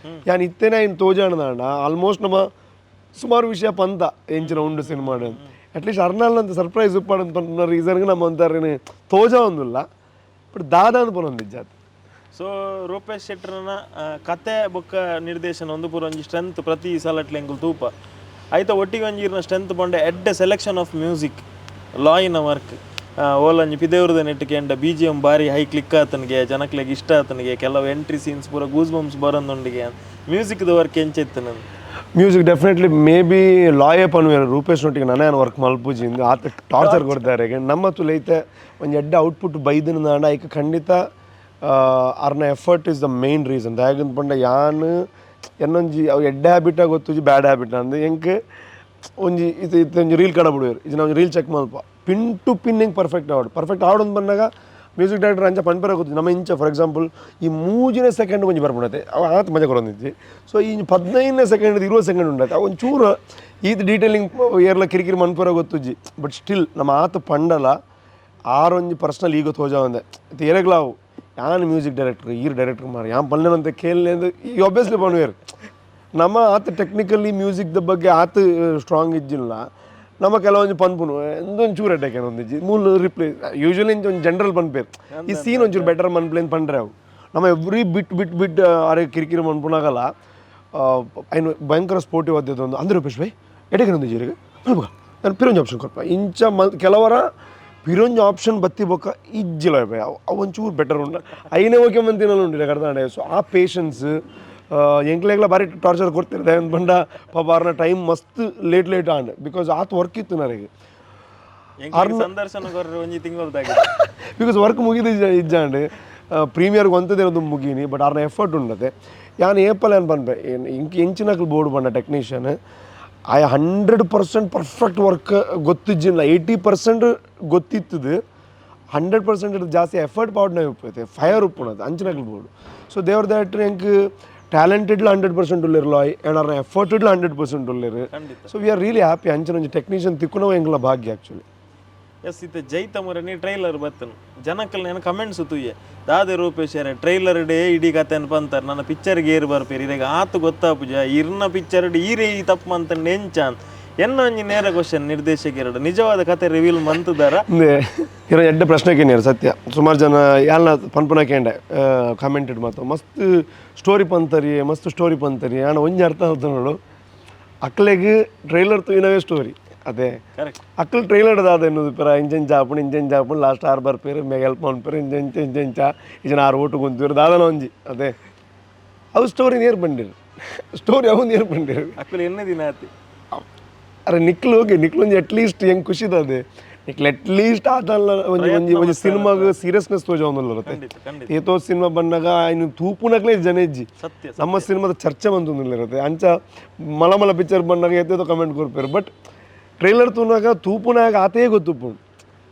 ಯಾನ್ ಇತ್ತೇನೆ ಐನ್ ತೋಜಾಣದಾಂಡ ಆಲ್ಮೋಸ್ಟ್ ನಮ್ಮ ಸುಮಾರು ವಿಷಯ ಪಂತ ಎಂಚಿನ ಉಂಡು ಸಿನಿಮಾಡ್. ಅಟ್ಲೀಸ್ಟ್ ಅರ್ನಾಲ್ ಅಂತ ಸರ್ಪ್ರೈಸ್ ಉಪ್ಪಾಡು ಪನ್ಪುನ ರೀಸನ್ಗೆ ನಮ್ಮ ಒಂತಾರ ತೋಜ ಒಂದುಲ್ಲ. ಬಟ್ ದಾದ ಅಂದ್ ಪನೊಂದಿಜ್ಜಾತ್. ಸೊ ರೂಪೇಶ್ ಶೆಟ್ಟರ್ನ ಕತೆ ಬೊಕ್ಕ ನಿರ್ದೇಶನ ಒಂದು ಪೂರ ಒಂಜಿ ಸ್ಟ್ರೆಂತ್ ಪ್ರತಿ ಸಲಟ್ಲೆ ಎಂಕುಲು ತೂಪ. ಐತ ಒಟ್ಟಿಗೆ ಒಂಜಿ ಇರ್ನ ಸ್ಟ್ರೆಂತ್ ಪಂಡ ಎಡ್ಡೆ selection of music, ಲಾಯಿನ work. ಓಲಂಜಿ ಪಿದೇವ್ರದ ನೆಟ್ ಕೆಂಡ ಬಿಜಿಎಂ ಬಾರಿ ಹೈ ಕ್ಲಿಕ್ ಆತನಿಗೆ, ಜನಕ್ಲೆಗ್ ಇಷ್ಟ ಆತನಿಗೆ. ಕೆಲವು ಎಂಟ್ರಿ ಸೀನ್ಸ್ ಪೂರ ಗೂಸ್ ಬಂಪ್ಸ್ ಬರೋದೊಂಡಿಗೆ. ಮ್ಯೂಸಿಕ್ದ ವರ್ಕ್ ಎಂಚೆತ್ತು ನಂದು? Music definitely may be ಲಾಯೇ ಪನ್ವೇರು. Rupesh ನೊಟ್ಟಿಗೆ ನಾನೇ ವರ್ಕ್ ಮಲ್ಪುಜಿಂದು ಆತ ಟಾರ್ಚರ್ ಕೊಡ್ತಾರೆ. ನಮ್ಮ ತುಲೈತೆ ಒಂಜಿ ಎಡ್ಡೆ ಔಟ್ಪುಟ್ ಬೈದಿನ ದಾಂಡ ಐಕ್ ಖಂಡಿತ ಅರ್ನ effort is the main reason. ದಾಯಗಂತ ಪಂಡ ಯಾನ್ ಎನ್ನೊಂಜಿ ಅವು ಎಡ್ಡೆ ಹ್ಯಾಬಿಟ ಗೊತ್ತುಜಿ, ಬ್ಯಾಡ್ ಹ್ಯಾಬಿಟ್ ಅಂದ್. ಎಂಕ್ ಒಂಜಿ ಇದು ಇತ್ತೆ ಒಂಜಿ ರೀಲ್ ಕಡ ಬಿಡುವೆರು ಇದು ಒಂಜಿ ರೀಲ್ ಚೆಕ್ ಮಲ್ಪ pin to pin ಹೆಂಗೆ ಪರ್ಫೆಕ್ಟ್ ಆವಡು. ಪರ್ಫೆಕ್ಟ್ ಆವಡು ಅಂತ ಬಂದಾಗ ಮ್ಯೂಸಿಕ್ ಡೈರೆಕ್ಟರ್ ಅಂಚ ಪನ್ಪೆರ ಗೊತ್ತು. ನಮ್ಮ ಇಂಚ ಫಾರ್ ಎಕ್ಸಾಂಪಲ್ ಈ 3ನೇ ಸೆಕೆಂಡ್ ಒಂಜಿ ಬರ್ಪುಂಡತೆ, ಅವು ಆತ್ ಮಜಾ ಕೊರೊಂದಿಜ್ಜಿ. ಸೊ ಈ 15ನೇ ಸೆಕೆಂಡ್ 20 ಸೆಕೆಂಡ್ ಉಂಡತೆ, ಅವು ಒಂಚೂರು ಈತ್ ಡೀಟೇಲಿಂಗ್ ಏರ್ಲ ಕಿರಿಕಿರಿ ಮನ್ಪೆರ ಗೊತ್ತುಜ್ಜಿ. ಬಟ್ ಸ್ಟಿಲ್ ನಮ್ಮ ಆತ ಪಂಡಲ ಆರೊಂಜಿ ಪರ್ಸ್ನಲ್ ಈಗೋ ತೋಜಾವಂದೆ ಏರೆಗ್ಲಾವು ಯಾನ್ ಮ್ಯೂಸಿಕ್ ಡೈರೆಕ್ಟರ್ ಈರ್ ಡೈರೆಕ್ಟರ್ ಮಾರ ಯಾನ್ ಪಲ್ಲೆನಂತ ಕೇಳಲೆ ಈ ಒಬ್ವಿಯಸ್ಲಿ ಪನ್ವೇರ್. ನಮ್ಮ ಆತ ಟೆಕ್ನಿಕಲಿ ಮ್ಯೂಸಿಕ್ದ ಬಗ್ಗೆ ಆತ ಸ್ಟ್ರಾಂಗ್ ಇಜ್ಜಿಲ್ಲ. ನಮ್ಮ ಕೆಲವೊಂಜಿ ಪನ್ಪುನು ಎಂದೊಂದು ಚೂರು ಅಡ್ಡಕ್ಕೆ ಒಂದಿಜ್ಜಿ ಮೂಲ ರಿಪ್ಲೇಸ್. ಯೂಶಲಿ ಒಂಜಿ ಜನರಲ್ ಪನ್ಪೇರ್, ಈ ಸೀನ್ ಒಂಚೂರು ಬೆಟರ್ ಮನ್ಪ್ಲೇನ್ ಪಂಡ್ರೆ. ಅವು ನಮ್ಮ ಎವ್ರಿ ಬಿಟ್ ಬಿಟ್ ಬಿಟ್ ಅರೆ ಕಿರಿಕಿರಿ ಮನ್ಪುನಾಗಲ್ಲ. ಐನು ಭಯಂಕರ ಸ್ಪೋರ್ಟಿವ್ ಒಂದು ಅಂದ್ರೆ ರೂಪೇಶ್ ಭಾಯ್ ಎಡೆಗೆ ಒಂದಿಜ್ಜಿ ಮಲ್ಪಗ ನಾನು ಪಿರೊಂಜಿ ಆಪ್ಷನ್ ಕೊರ್ಪ ಇಂಚ ಮಲ್ ಕೆಲವರ. ಪಿರೊಂಜಿ ಆಪ್ಷನ್ ಬತ್ತಿ ಬೊಕ್ಕ ಇಜ್ಜಿಲ ಅವು ಒಂಚೂರು ಬೆಟರ್ ಉಂಡು. ಐನೇ ಓಕೆ ಮಂತಿನಲ್ಲ ಉಂಡಿಲ್ಲ ಕರ್ದಾಂಡೆ. ಸೊ ಆ ಪೇಷನ್ಸ್ ಎಂಕ್ಲೆಗ್ಲ ಬಾರಿ ಟಾರ್ಚರ್ ಕೊಡ್ತಿರ್ದೆ ಬಂಡ ಪಾಪ ಅವ್ರನ್ನ ಟೈಮ್ ಮಸ್ತ್ late late and because ಆತ ವರ್ಕ್ ಇತ್ತು ನನಗೆ. ಎಂಕ್ಲೆಗ್ ಸಂದರ್ಶನ ಕೊರ್ರೆ ಒಂಜಿ ತಿಂಗೊಳ್ದಾಗೆ. Because work ಮುಗಿದು ಇಜ್ಜಾಂಡ್, ಪ್ರೀಮಿಯರ್ಗೆ ಒಂತದೇ ಮುಗೀನಿ. ಬಟ್ ಆರ್ನ ಎಫರ್ಟ್ ಉಂಡತೆ. ಯಾನ್ ಏಪಲ್ ಏನು ಪನ್ಪೆ, ಇಂಕ್ ಎಂಚಿನಕ್ಲು ಬೋರ್ಡ್ ಬಂಡ ಟೆಕ್ನಿಷಿಯನ್ ಆಯ 100% ಪರ್ಫೆಕ್ಟ್ ವರ್ಕ್ ಗೊತ್ತಿಜ್ಜಿಲ್ಲ, 80% ಗೊತ್ತಿತ್ತದು, 100% ಜಾಸ್ತಿ ಎಫರ್ಟ್ ಪಾಡ್ನ ಉಪ್ಪೈತೆ, ಫೈರ್ ಉಪ್ಪುನದು ಅಂಚಿನಕ್ಲು ಬೋರ್ಡು. ಸೊ ದೇವ್ರ that ಎಂಕ್ ಟ್ಯಾಲೆಂಟೆಡ್ಲ 100% ಉಲ್ಲೇರು ಲಾಯ್ ಆ್ಯಂಡ್ ಆರ್ನ ಎಫರ್ಟೆಡ್ಲ 100% ಉಲ್ಲೇರು. ಖಂಡಿತ. So we are really happy. ಅಂಚಿನ ಒಂಜಿ ಟೆಕ್ನಿಷಿಯನ್ ತಿಕ್ಕುನವ ಎಂಕ್ಲ ಭಾಗ್ಯ ಆ್ಯಕ್ಚುಲಿ. ಎಸ್, ಇತ್ತೆ ಜೈ ತಮರನಿ ಟ್ರೈಲರ್ ಬತ್ತನು, ಜನಕ್ಕಲ್ నేను ಕಮೆಂಟ್ಸ್ ತೂಯೆ, ದಾದೆ ರೂಪೇಶ್ ಟ್ರೈಲರ್ ಡೇ ಇಡೀ ಕತೆ ಪಂತಾರೆ, ನನ್ನ ಪಿಕ್ಚರ್ ಗೇರ್ ಬರ್ಪೇರು ಇರೆಗ್ ಆತು ಗೊತ್ತಾಪುಜ, ಇರ್ನ ಪಿಕ್ಚರ್ ಈರೇ ಈ ತಪ್ಪು ಮಂತ ನೆಂಚಾನ್ ಎನ್ನ ಒಂಜಿ ನೇರ ಕ್ವಶನ್ ನಿರ್ದೇಶಕರು, ನಿಜವಾದ ಕತೆ ರಿವೀಲ್ ಮಂತದಾರ? ಇರೋ ಎಡ್ಡೆ ಪ್ರಶ್ನೆ ಕೇನಿಯರ್ ಸತ್ಯ. ಸುಮಾರು ಜನ ಯಾಲ್ನ ಪನ್ಪುನ ಕೇಂಡೆ ಕಮೆಂಟೆಡ್ ಮಾತ್ರ, ಮಸ್ತ್ ಸ್ಟೋರಿ ಪಂತರಿ, ಮಸ್ತ್ ಸ್ಟೋರಿ ಪಂತರಿ, ಆಂಡ ಒಂಜಿ ಅರ್ಥ ಆತ ನೋಡು, ಅಕ್ಲೆಗ್ ಟ್ರೈಲರ್ ತೂಯಿನವೇ ಸ್ಟೋರಿ ಅದೇ. ಕರೆಕ್ಟ್. ಅಕ್ಲು ಟ್ರೈಲರ್ ದಾದ ಎನ್ನುದು ಪೆರ ಇಂಜನ್ ಚಾಪುಂಡು, ಇಂಜನ್ ಚಾಪುಂಡು, ಲಾಸ್ಟ್ ಆರು ಬರ್ಪೇರು, ಮೇಗ ಹೆಲ್ಪ್ ಮನ್ಪೇರು, ಇಂಜನ್ ಇಂಜನ್ ಚಾ ಇಂಜನ್ ಆರು ಓಟು ಕುಂತೀರು, ದಾದನ ಒಂಜಿ ಅದೇ. ಅವು ಸ್ಟೋರಿ ನೇರ್ ಬಂದಿರು, ಸ್ಟೋರಿ ಅವು ನೇರ್ ಬಂದಿರು. ಅಕ್ಕಲು ಎನ್ನ ದಿನ ಆತಿ. ಅರೆ ನಿಕ್ಲು ಓಕೆ, ನಿಕ್ಲು ಒಂಜಿ ಅಟ್ಲೀಸ್ಟ್ ಹೆಂಗೆ ಖುಷಿದದೆ, ನಿಕ್ಲು ಅಟ್ಲೀಸ್ಟ್ ಆತಲ್ಲ ಒಂಜಿ ಒಂಜಿ ಒಂಜಿ ಸಿನಿಮಾಗ ಸೀರಿಯಸ್ನೆಸ್ ತೋಜವೊಂದುಲ್ಲ. ಖಂಡಿತ ಖಂಡಿತ. ಏತೋ ಸಿನಿಮಾ ಬಂದಾಗ ಇನ್ನು ತೂಪುನಕ್ಲೇ ಜನ ಇಜ್ಜಿ. ಸತ್ಯ. ನಮ್ಮ ಸಿನಿಮಾದ ಚರ್ಚೆ ಬಂತೊಂದಿರುತ್ತೆ. ಅಂಚ ಮಲ ಮಲ ಪಿಕ್ಚರ್ ಬಂದಾಗ ಏತೇತೋ ಕಮೆಂಟ್ ಕೊರ್ಪೇರು. ಬಟ್ ಟ್ರೈಲರ್ ತೂನಾಗ ತೂಪುನಾಗ ಆತೇ ಗೊತ್ತುಪ್ಪುಂಡು,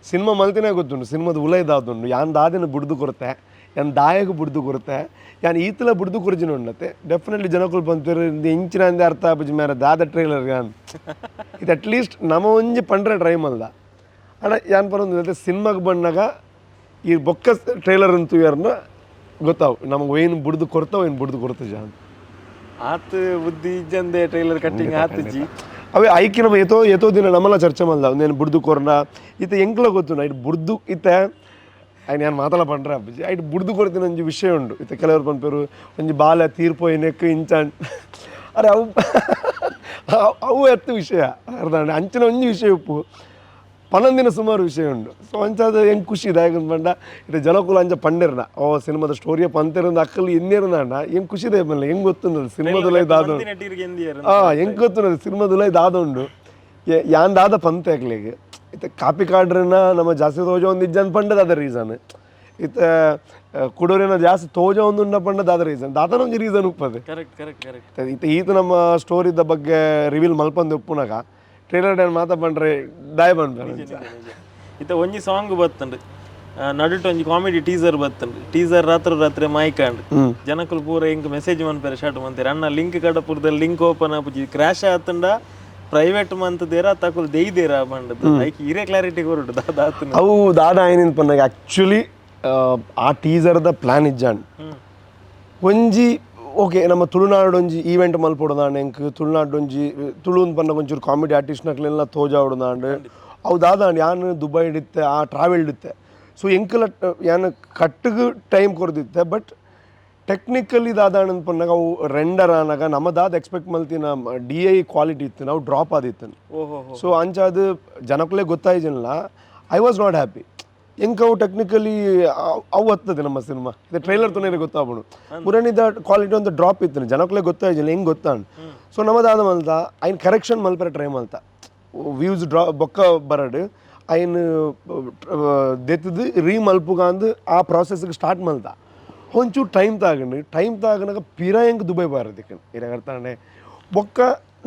ಸಿನಿಮಾ ಮಲ್ತಿನಾಗ ಗೊತ್ತುಂಡು, ಸಿನಿಮಾದ ಉಲೈ ದಾದುಂಡು, ಯಾನ್ ದಾದಿನ ಬುಡ್ದು ಕೊರತೆ, ಯಾನ್ ದಾಯಗ ಬುಡ್ದು ಕೊರತೆ, ಯಾನ್ ಈತಲ ಬುಡ್ದು ಕೊರ್ಜಿನ ಉಂಡತೆ. ಡೆಫಿನೆಟ್ಲಿ ಜನಕುಲು ಬಂತಿರು ಇಂಚಿನ ಅಂದೆ ಅರ್ಥ ಆಪುಜಿ ಮೇರೆ ದಾದ ಟ್ರೈಲರ್ ಯಾನ್ ಇದು. ಅಟ್ಲೀಸ್ಟ್ ನಮ ಒಂಜಿ ಪಂಡ್ರೆ ಟ್ರೈ ಮಲ್ದ ಅಣ್ಣ ಯಾನ್ ಪರೊಂದು ಸಿನಿಮಾಗೆ ಬಂದಾಗ ಈ ಬೊಕ್ಕ ಟ್ರೈಲರ್ ಅಂತೂ ಗೊತ್ತಾವು ನಮಗೆ ಏನು ಬುಡ್ದು ಕೊರ್ತಾವ, ಏನು ಬುಡ್ದು ಕೊಡ್ತ ಜಾನ್. ಆತ್ ಬುದ್ಧಿ ಇಜ್ಜಂದೆ ಟ್ರೈಲರ್ ಕಟ್ಟಿಂಗ್ ಆತುಜಿ. ಅವೇ ಐಕಿ ನಮ್ಮ ಏತೋ ಏತೋ ದಿನ ನಮ್ಮಲ್ಲ ಚರ್ಚೆ ಮಲ್ದ నేను ಬುಡ್ದು ಕೊರ್ನ ಇತ್ತ ಎಂಕ್ಲ ಗೊತ್ತು ನೈಟ್ ಬುಡ್ದು ಇತ್ತ ఆయన నేను ಮಾತಲ ಪಂಡ್ರೆ ಅಪ್ಪಜಿ ಐಟ್ ಬುಡ್ದು ಕೊಡ್ತೀನಿ ಒಂಜಿ ವಿಷಯ ಉಂಡು. ಇತ್ತ ಕೆಲವರು ಪನ್ಪೇರು ಒಂಜಿ ಬಾಲ ತೀರ್ಪೋಯಿನೆಕ್ ಇಂಚಾನ್, ಅರೆ ಅವು ಅವು ಎತ್ತು ವಿಷಯ ಅರ್ಧ ಅಂಚಿನ ಒಂಜಿ ವಿಷಯ ಉಪ್ಪು 12 ದಿನ ಸುಮಾರು ವಿಷಯ ಉಂಡು. ಸೊ ಅಂಚಾದ ಹೆಂಗೆ ಖುಷಿ ಇದೆ ಪಂಡ ಇದು ಜನಕುಲ ಅಂಚ ಪಂಡಿರ್ನ ಓ ಸಿನಿಮಾದ ಸ್ಟೋರಿಯ ಪಂತಿರಂದ ಅಕ್ಕಲು ಎನ್ನೇರ್ನ ಹೆಂಗೆ ಖುಷಿ ಇದೆ ಬಲ್ಲ, ಹೆಂಗೆ ಗೊತ್ತುಂಡದು ಸಿನಿಮಾದಲ್ಲ ಇದಾದ ಹೆಂಗೆ ಗೊತ್ತುಂಡದು ಸಿನಿಮಾದಲ್ಲ ಇದಾದ ಉಂಡು ಯಾನ್ ದಾದ ಪಂತೆ ಅಕ್ಲೆಗ್. ಇತ್ತ ಕಾಪಿ ಕಾಡ್ರನ್ನ ನಮ್ಮ ಜಾಸ್ತಿ ತೋಜ ಒಂದು ಇಜ್ಜನ್ ಪಂಡದ ಅದ ರೀಸನ್, ಇತ್ತ ಕುಡೋರಿನ ಜಾಸ್ತಿ ತೋಜ ಒಂದು ಉಂಡ ಪಂಡದ ಅದ ರೀಸನ್, ದಾದನ ಒಂಜಿ ರೀಸನ್ ಉಪ್ಪದೆ. Correct correct correct. ಇತ್ತ ಈತ ನಮ್ಮ ಸ್ಟೋರಿದ ಬಗ್ಗೆ ರಿವೀಲ್ ಮಲ್ಪಂದು ಉಪ್ಪುನಾಗ ಟ್ರೈಲರ್ ಡ್ಯಾನ್ ಮಾತಾ ಪಂಡ್ರೆ ದಾಯ ಪನ್ಪೆ. ಇತ್ತ ಒಂಜಿ ಸಾಂಗ್ ಬತ್ತಂಡು, ನಡುಟ್ ಒಂಜಿ ಕಾಮಿಡಿ ಟೀಸರ್ ಬತ್ತಂಡು, ಟೀಸರ್ ರಾತ್ರಿ ರಾತ್ರಿ ಮಾಯ್ಕಾಂಡ್ ಜನಕುಲು ಪೂರ ಇಂಕ್ ಮೆಸೇಜ್ ಮನ್ಪೆರೆ ಸ್ಟಾರ್ಟ್ ಮಂತೇರು, ಅಣ್ಣ ಲಿಂಕ್ ಕಡಪುರದಲ್ಲಿ ಲಿಂಕ್ ಓಪನ್ ಆಪುಜಿ, ಕ್ರಾಶ್ ಆತಂಡ, ಪ್ರೈವೇಟ್ ಮಂತದೇರ ತಕುಲು ದೇಯ್ದೇರ ಪಂಡದು, ಐಕ್ ಇರೇ ಕ್ಲಾರಿಟಿ ಕೊರಡು ದಾದಾತನ. ಅವು ದಾದ ಆಯ್ನಿಂದ ಪನ್ನಾಗ ಆ್ಯಕ್ಚುಲಿ ಆ ಟೀಸರ್ದ ಪ್ಲಾನ್ ಇಜ್ಜಾಂಡ್. ಒಂಜಿ ಓಕೆ ನಮ್ಮ ತುಳುನಾಡು ಒಂಜಿ ಈವೆಂಟ್ ಮಲ್ಪೊಡುದಾಂಡ್, ಎಂಕ್ ತುಳುನಾಡು ಒಂಜಿ ತುಳು ಪನ್ನ ಒಂಚೂರು ಕಾಮಿಡಿ ಆರ್ಟಿಸ್ಟ್ನಕ್ಲೆಲ್ಲ ತೋಜಾವಡುದಾಂಡ್. ಅವು ದಾದಾಂಡ್ ಯಾನ್ ದುಬೈಡ್ ಇತ್ತೆ, ಆ ಟ್ರಾವೆಲ್ಡ್ ಇತ್ತೆ. ಸೊ ಎಂಕಲ ಯಾನ್ ಕಟ್ಟುಗು ಟೈಮ್ ಕೊರ್ದಿತ್ತೆ. ಬಟ್ ಟೆಕ್ನಿಕಲಿ ದಾದಾಂಡ್ ಪನ್ನಾಗ ಅವು ರೆಂಡರ್ ಆನಾಗ ನಮ್ಮ ದಾದ ಎಕ್ಸ್ಪೆಕ್ಟ್ ಮಲ್ತಿನ D I quality ಇತ್ತು ನಾವು ಡ್ರಾಪ್ ಆದಿತ್ತು. ಓಹೋ. ಸೊ ಅಂಚಾದ ಜನಕ್ಕಲೇ ಗೊತ್ತಾಯ್ಜಿಲ್ಲ, I was not happy. ಎಂಕ್ ಅವು ಟೆಕ್ನಿಕಲಿ ಅವು ಹತ್ತದೆ ನಮ್ಮ ಸಿನಿಮಾ ಇದು ಟ್ರೈಲರ್ ತುನೇರೆ ಗೊತ್ತಾಗ್ಬಿಡು ಪುರಾಣಿದ ಕ್ವಾಲಿಟಿ ಒಂದು ಡ್ರಾಪ್ ಇತ್ತು, ಜನಕ್ಕಲೇ ಗೊತ್ತಾಯ್ಜಿಲ್ಲ ಹೆಂಗೆ ಗೊತ್ತಾಂಡ್. ಸೊ ನಮ್ಮದಾದ ಮಲ್ತ ಐನ್ ಕರೆಕ್ಷನ್ ಮಲ್ಪರೆ ಟ್ರೈ ಮಲ್ತ, ವ್ಯೂಸ್ ಡ್ರಾ ಬೊಕ್ಕ ಬರಡು ಐನ್ ದೆತ್ತದು ರೀ ಮಲ್ಪುಗಾಂದು ಆ ಪ್ರಾಸೆಸ್ಗೆ ಸ್ಟಾರ್ಟ್ ಮಲ್ತ. ಒಂಚೂರು ಟೈಮ್ ತಾಗಂಡು, ಟೈಮ್ ತಾಗನಾಗ ಪಿರ ಎಂಕ್ ದುಬೈ ಬಾರದಿಕ್ಕ ಇರಗರ್ತಾನೆ ಬೊಕ್ಕ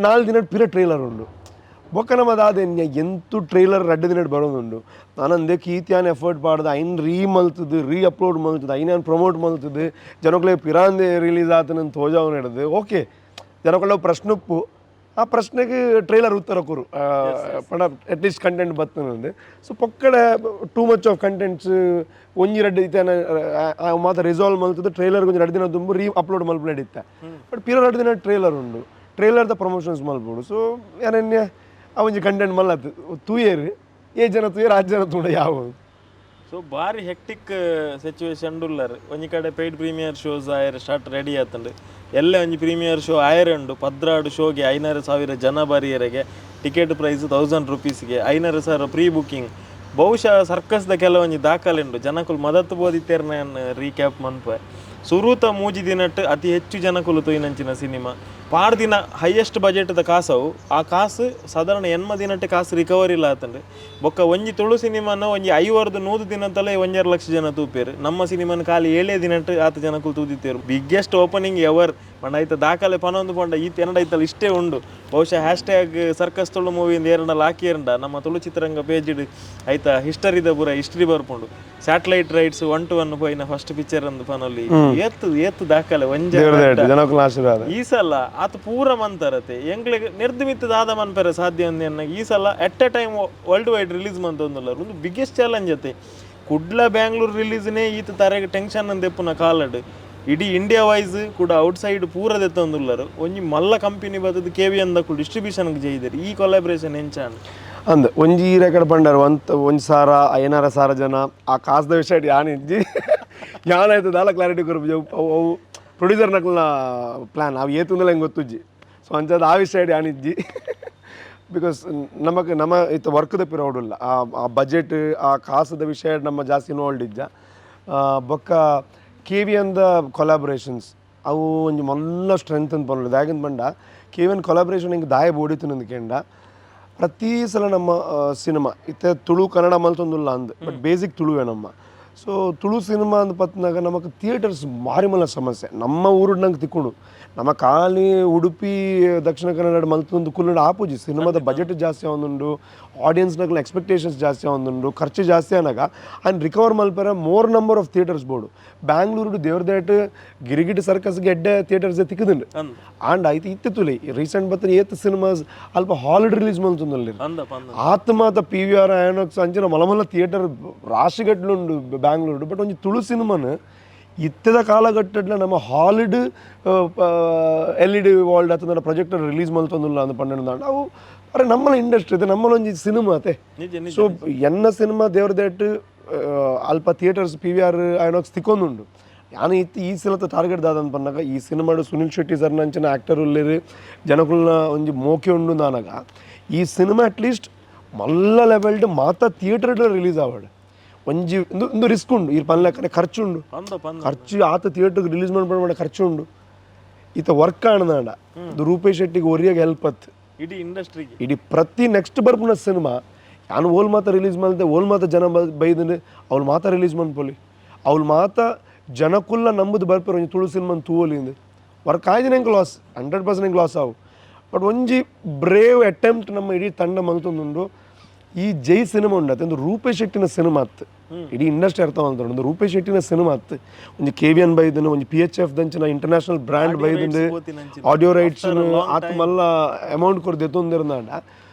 4 ದಿನ ಪಿರ ಟ್ರೈಲರ್ ಉಂಡು. ಬೊಕ್ಕ ನಮ್ಮದಾದ ಎಂತು ಟ್ರೈಲರ್ 2 ದಿನ ಬರೋದುಂಡು. ನಾನಂದೆ ಕೀತ್ಯಾನ್ ಎಫರ್ಟ್ ಪಾಡ್ದು ಐನ್ ರೀ ಮಲ್ತದು, ರೀ ಅಪ್ಲೋಡ್ ಮಲ್ತದು, ಐನ್ ಪ್ರಮೋಟ್ ಮಲ್ತದು, ಜನಕ್ಲೆ ಪಿರಾಂದೆ ರಿಲೀಸ್ ಆತನ ತೋಜಾವ್ ಹಿಡ್ದು. ಓಕೆ ಜನಗಳ ಪ್ರಶ್ನೊಪ್ಪು, ಆ ಪ್ರಶ್ನೆಗೆ ಟ್ರೈಲರ್ ಉತ್ತರ ಕೊರು ಪಂಡ at least content ಬರ್ತದೆ. ಸೊ ಪೊಕ್ಕಡೆ too much of contents ಒಂಜಿ ರಡ್ಡ್ ಇತ್ತೆ ಮಾತ ರಿಸಾಲ್ವ್ ಮಲ್ತದ್ದು ಟ್ರೈಲರ್ ಒಂಜಿ 2 ದಿನ ದುಂಬು ರೀ ಅಪ್ಲೋಡ್ ಮಲ್ಪು ನಡೀತೆ. ಬಟ್ ಪಿರ 2 ದಿನ ಟ್ರೈಲರ್ ಉಂಡು, ಟ್ರೈಲರ್ದ ಪ್ರಮೋಷನ್ಸ್ ಮಲ್ಪೊಡು. ಸೊ ಯಾನೆನ್ಯ ಆ ಒಂಜಿ ಕಂಟೆಂಟ್ ಮಲ್ಲತ್ತು ತೂಯೇರು ಏ ಜನ ತೂಯೇರು ಆ ಜನ ತೂಡ ಯಾವ. ಸೊ ಬಾರಿ ಹೆಕ್ಟಿಕ್ ಸಿಚುವೇಶನ್ ಉಲ್ಲರ್. ಒಂಜಿ ಕಡೆ paid premier shows ಆಯರ್ start ready ಆತಂಡು, ಎಲ್ಲ ಒಂಜಿ ಪ್ರೀಮಿಯರ್ ಶೋ ಆಯರ್ ಉಂಡು, 12 ಶೋಗೆ 500,000 ಜನ ಬರಿಯರೆಗೆ, ಟಿಕೆಟ್ ಪ್ರೈಸ್ 1000 ರುಪೀಸ್ಗೆ, 500,000 pre booking. ಬಹುಶಃ ಸರ್ಕಸ್ದ ಕೆಲವೊಂಜಿ ದಾಖಲೆ ಉಂಡು ಜನಕುಲು ಮದತ್ ಬೋದಿತ್ತೇರ್ನ ರೀಕ್ಯಾಪ್ ಮನ್ಪೆ. ಸುರೂತ ಮೂಜಿ ದಿನಟ್ ಅತಿ ಹೆಚ್ಚು ಜನಕುಲು ತೂಯಿನಂಚಿನ ಸಿನಿಮಾ. ಪಾರ್ ದಿನ ಹೈಯೆಸ್ಟ್ ಬಜೆಟ್ದ ಕಾಸವು, ಆ ಕಾಸು ಸಾಧಾರಣ 80 ದಿನಟ್ ಕಾಸು ರಿಕವರಿ ಇಲ್ಲ ಆತಂಡು. ಬೊಕ್ಕ ಒಂಜಿ ತುಳು ಸಿನಿಮಾನ ಒಂಜಿ 50-100 ದಿನತಲೇ 1.5 ಲಕ್ಷ ಜನ ತೂಪೇರು. ನಮ್ಮ ಸಿನಿಮಾನ ಖಾಲಿ 7 ದಿನಟ್ ಆತ ಜನಕುಲು ತೂದಿತ್ತೇರು. Biggest opening ever ಪಂಡ ಐತ ದಾಖಲೆ ಪನೊಂದು ಪಂಡ ಈ ಎನ್ನಡ ಐತಲ್ಲ ಇಷ್ಟೇ ಉಂಡು. ಬಹುಶಃ hashtag circus Tulu ಮೂವಿಯಿಂದ ಏರಂಡ ಲಾಕಿಯರಂಡ ನಮ್ಮ ತುಳು ಚಿತ್ರರಂಗ ಪೇಜಿಡ್ ಐತ ಹಿಸ್ಟರಿದ ಪೂರ ಹಿಸ್ಟ್ರಿ ಬರ್ಪುಂಡು. Satellite rights 1 to 1 ಪೋಯಿನ ಫಸ್ಟ್ ಪಿಕ್ಚರ್ ಅಂದ್ ಪನೊಲಿ. ಏತ್ ಏತ್ ದಾಖಲೆ ಒಂಜೆ ಜನಕುಲ ಆಶೀರ್ವಾದ. ಈ ಸಲ ಆತ ಪೂರ ಮಂತರತೆ ಎಂಕ್ಲೆಗ್ ನೆರ್ದು ಮಿತ್ತು ದಾದ ಮನ್ಪೆರೆ ಸಾಧ್ಯ ಅಂದ್. ಈ ಸಲ at a time world wide release ಮಂತೊಂದುಲ್ಲ, ಒಂದು ಬಿಗ್ಗೆಸ್ಟ್ ಚಾಲೆಂಜ್ ಅತೆ. ಕುಡ್ಲ ಬ್ಯಾಂಗ್ಳೂರ್ ರಿಲೀಸ್ನೇ ಈತ ತರೆಗೆ ಟೆನ್ಷನ್ ಅಂದೆಪ್ಪುನ ಕಾಲಡ್ ಇಡೀ ಇಂಡಿಯಾ ವೈಸ್ ಕೂಡ ಔಟ್ ಸೈಡ್ ಪೂರ ದೆತ್ತೊಂದುಲ್ಲರು. ಒಂಜಿ ಮಲ್ಲ ಕಂಪನಿ ಬತ್ತದ K V N ದಕ್ಕುಲು distribution ಜೈದರ್. ಈ ಕೊಲಾಬ್ರೇಷನ್ ಎಂಚಾಂಡ್? ಅಂದ್ ಒಂಜಿ ಈ ರೆಕಾರ್ಡ್ ಪಂಡರ್ ಒಂತ ಒಂಜಿ ಸಾರ ಐನಾರ ಸಾರ ಜನ ಆ ಕಾಸ್ದ ವಿಷಯ ಯಾನ್ ಇಜ್ಜಿ ಯಾನಾಯ್ತು ದಾಲ ಕ್ಲಾರಿಟಿ ಕೊರ್ಪುಜಿ. ಅವು ಅವು ಪ್ರೊಡ್ಯೂಸರ್ ನಕಲ್ನ ಪ್ಲಾನ್, ಅವು ಏತುಂದಲ ಹೆಂಗೆ ಗೊತ್ತುಜ್ಜಿ. ಸೊ ಅಂಚಾದ ಆ ವಿಷಯ ಯಾನ್ ಇಜ್ಜಿ, because ನಮಕ್ ನಮ್ಮ ಇತ್ತ ವರ್ಕ್ದ ಪಿರವುಡುಲ್ಲ. ಆ ಆ ಬಜೆಟ್ ಆ ಕಾಸದ ವಿಷಯ ನಮ್ಮ ಜಾಸ್ತಿ ಇನ್ವಾಲ್ಡ್ ಇಜ್ಜ. ಬೊಕ್ಕ ಕೆ ವಿ ಎನ್ದ ಕೊಲಾಬ್ರೇಷನ್ಸ್ ಅವು ಒಂಜಿ ಮಲ್ಲ ಸ್ಟ್ರೆಂತ್ ಅಂತ ಪನ್ಪುಂಡು. ದಾಯೆಗಂದ್ ಪಂಡ K V N collaboration ಹಿಂಗೆ ದಾಯ ಬೋಡಿತು ಅಂದ್ಕೆಂಡ ಪ್ರತಿ ಸಲ ನಮ್ಮ ಸಿನಿಮಾ ಇತ್ತೆ ತುಳು ಕನ್ನಡ ಮಲ್ತೊಂದುಲ್ಲ ಅಂದ್, ಬಟ್ ಬೇಸಿಕ್ ತುಳುವೆ ನಮ್ಮ. ಸೊ ತುಳು ಸಿನಿಮಾ ಅಂದ್ ಪತ್ನಾಗ ನಮಕ್ ಥಿಯೇಟರ್ಸ್ ಮಾರಿ ಮಲ್ಲ ಸಮಸ್ಯೆ. ನಮ್ಮ ಊರು ನಂಗೆ ತಿಕ್ಕೊಂಡು ನಮ್ಮ ಖಾಲಿ ಉಡುಪಿ ದಕ್ಷಿಣ ಕನ್ನಡ ಮಲ್ತೊಂದು ಕುಲ್ಲುಂಡು ಆಪುಜಿ. ಸಿನಿಮಾದ ಬಜೆಟ್ ಜಾಸ್ತಿ ಆವೊಂದುಂಡು, ಆಡಿಯನ್ಸ್ನಗ್ಲ ಎಕ್ಸ್ಪೆಕ್ಟೇಷನ್ಸ್ ಜಾಸ್ತಿ ಆವೊಂದುಂಡು, ಖರ್ಚು ಜಾಸ್ತಿ ಆನಾಗ ಆ್ಯಂಡ್ ರಿಕವರ್ ಮಲ್ಪೆರೆ more number of theatres ಬೋಡು. ಬ್ಯಾಂಗ್ಳೂರು ದೇವ್ರದೇಟ್ ಗಿರಿಗಿಟ್ ಸರ್ಕಸ್ಗೆ ಎಡ್ಡೆ ಥಿಯೇಟರ್ಸ್ ತಿಕ್ಕುದುಂಡು. ಅಂದ್. ಆಂಡ್ ಆಯ್ತು ಇತ್ತೆ ತುಲಿ ರೀಸೆಂಟ್ ಬತ್ತಿನ ಏತ್ ಸಿನಿಮಾಸ್ ಅಲ್ಪ ಹಾಲಿಡ್ ರಿಲೀಸ್ ಮಲ್ತೊಂದುಲ್ಲೆರ್. ಅಂದಪ್ಪ ಅಂದ. ಆತ್ಮಾತ P we are INOX ಅಂಚಿನ ಮಲ್ಲ ಮಲ್ಲ ಥಿಯೇಟರ್ ರಾಶಿಗಟ್ಲುಂಡು ಬ್ಯಾಂಗ್ಳೂರು. ಬಟ್ ಒಂಜಿ ತುಳು ಸಿನಿಮಾನ ಇತ್ತೆದ ಕಾಲಘಟ್ಟಡ್ಲ ನಮ್ಮ ಹಾಲಿಡ್ L E D world ಅಥವಾ ಪ್ರೊಜೆಕ್ಟರ್ ರಿಲೀಸ್ ಮಲ್ತೊಂದುಲ್ಲ ಅಂದ್ ಪಂಡ ಅವು ಅರೆ ನಮ್ಮಲ ಇಂಡಸ್ಟ್ರಿ ಇದೆ, ನಮ್ಮಲ ಒಂಜಿ ಸಿನಿಮಾ ಅತೆ. ನಿಜ ನಿಜ. ಸೊ ಎನ್ನ ಸಿನಿಮಾ ದೇವ್ರದೇಟ್ ಅಲ್ಪ theatres P we are INOX ತಿಕ್ಕೊಂದುಂಡು. ಯಾನ್ ಇತ್ತು ಈ ಸಲತ ಟಾರ್ಗೆಟ್ ದಾದಂತ ಪನ್ನಾಗ ಈ ಸಿನಿಮಾಡು ಸುನಿಲ್ ಶೆಟ್ಟಿ ಸರ್ ನಂಚಿನ ಆ್ಯಕ್ಟರ್ ಉಲ್ಲೇರು, ಜನಕುಲ್ನ ಒಂಜಿ ಮೋಕೆ ಉಂಡು. ನಾನಗ ಈ cinema at least ಮಲ್ಲ ಲೆವೆಲ್ಡ್ ಮಾತ ಥಿಯೇಟರ್ ರಿಲೀಸ್ ಆವಡ್ ಒಂಜಿ ಇಂದು ಇಂದು ರಿಸ್ಕ್ ಉಂಡು. ಈ ಪನ್ಲೆಕ್ಕನೆ ಖರ್ಚು ಉಂಡು. ಅಂದಪ್ಪ ಅಂದ. ಖರ್ಚು ಆತ ಥಿಯೇಟರ್ಗೆ ರಿಲೀಸ್ ಮಾಡ್ಬೇಡ ಖರ್ಚು ಉಂಡು. ಈತ ವರ್ಕ್ ಆಣದಾಂಡ ಇದು ರೂಪೇಶ್ ಶೆಟ್ಟಿಗೆ ಒರಿಯಾಗ ಹೆಲ್ಪ್ ಅತ್. ಇಡೀ ಇಂಡಸ್ಟ್ರಿಗೆ. ಇಡೀ ಪ್ರತಿ ನೆಕ್ಸ್ಟ್ ಬರ್ಪುನ ಸಿನಿಮಾ ಯಾನು ಓಲ್ ಮಾತ ರಿಲೀಸ್ ಮಲ್ತೆ, ಓಲ್ ಮಾತ ಜನ ಬೈದಂದ್ರೆ ಅವ್ಳು ಮಾತ ರಿಲೀಸ್ ಮನ್ಪೊಲಿ, ಅವ್ಳು ಮಾತ ಜನಕುಲ್ಲ ನಂಬುದು ಬರ್ಪೆರ್ ಒಂಜಿ ತುಳು ಸಿನಿಮಾ ತೂವೊಲಿ ಇಂದು. ವರ್ಕ್ ಆಯ್ದಿನ ಎಂಕ್ ಲಾಸ್, 100% ಎಂಕ್ ಲಾಸ್ ಆವು. ಬಟ್ ಒಂಜಿ ಬ್ರೇವ್ ಅಟೆಂಪ್ಟ್ ನಮ್ಮ ಇಡೀ ತಂಡ ಮಲ್ತೊಂದುಂಡು. ಈ ಜೈ ಸಿನಿಮಾ ಉಂಡು ಒಂದು ರೂಪೇಶ್ ಶೆಟ್ಟಿನ ಸಿನಿಮಾ ಅತ್ತು. ಇಡೀ ಇಂಡಸ್ಟ್ರಿ ಅರ್ಥ ಮಲ್ತೊಂಡು ಒಂದು ರೂಪೇಶ್ ಶೆಟ್ಟಿನ ಸಿನಿಮಾ ಅತ್ತು. ಒಂಜಿ K V N ಬೈದನು, ಒಂಜಿ P H F ದಂಚಿನ international brand ಬೈದಂಡು ಪೋತಿನಂಚಿನ. Audio rights ಆತ ಮಲ್ಲ ಅಮೌಂಟ್ ಕೊರ್ದು ದೆತ್ತೊಂದಿರ್ದಾಂಡ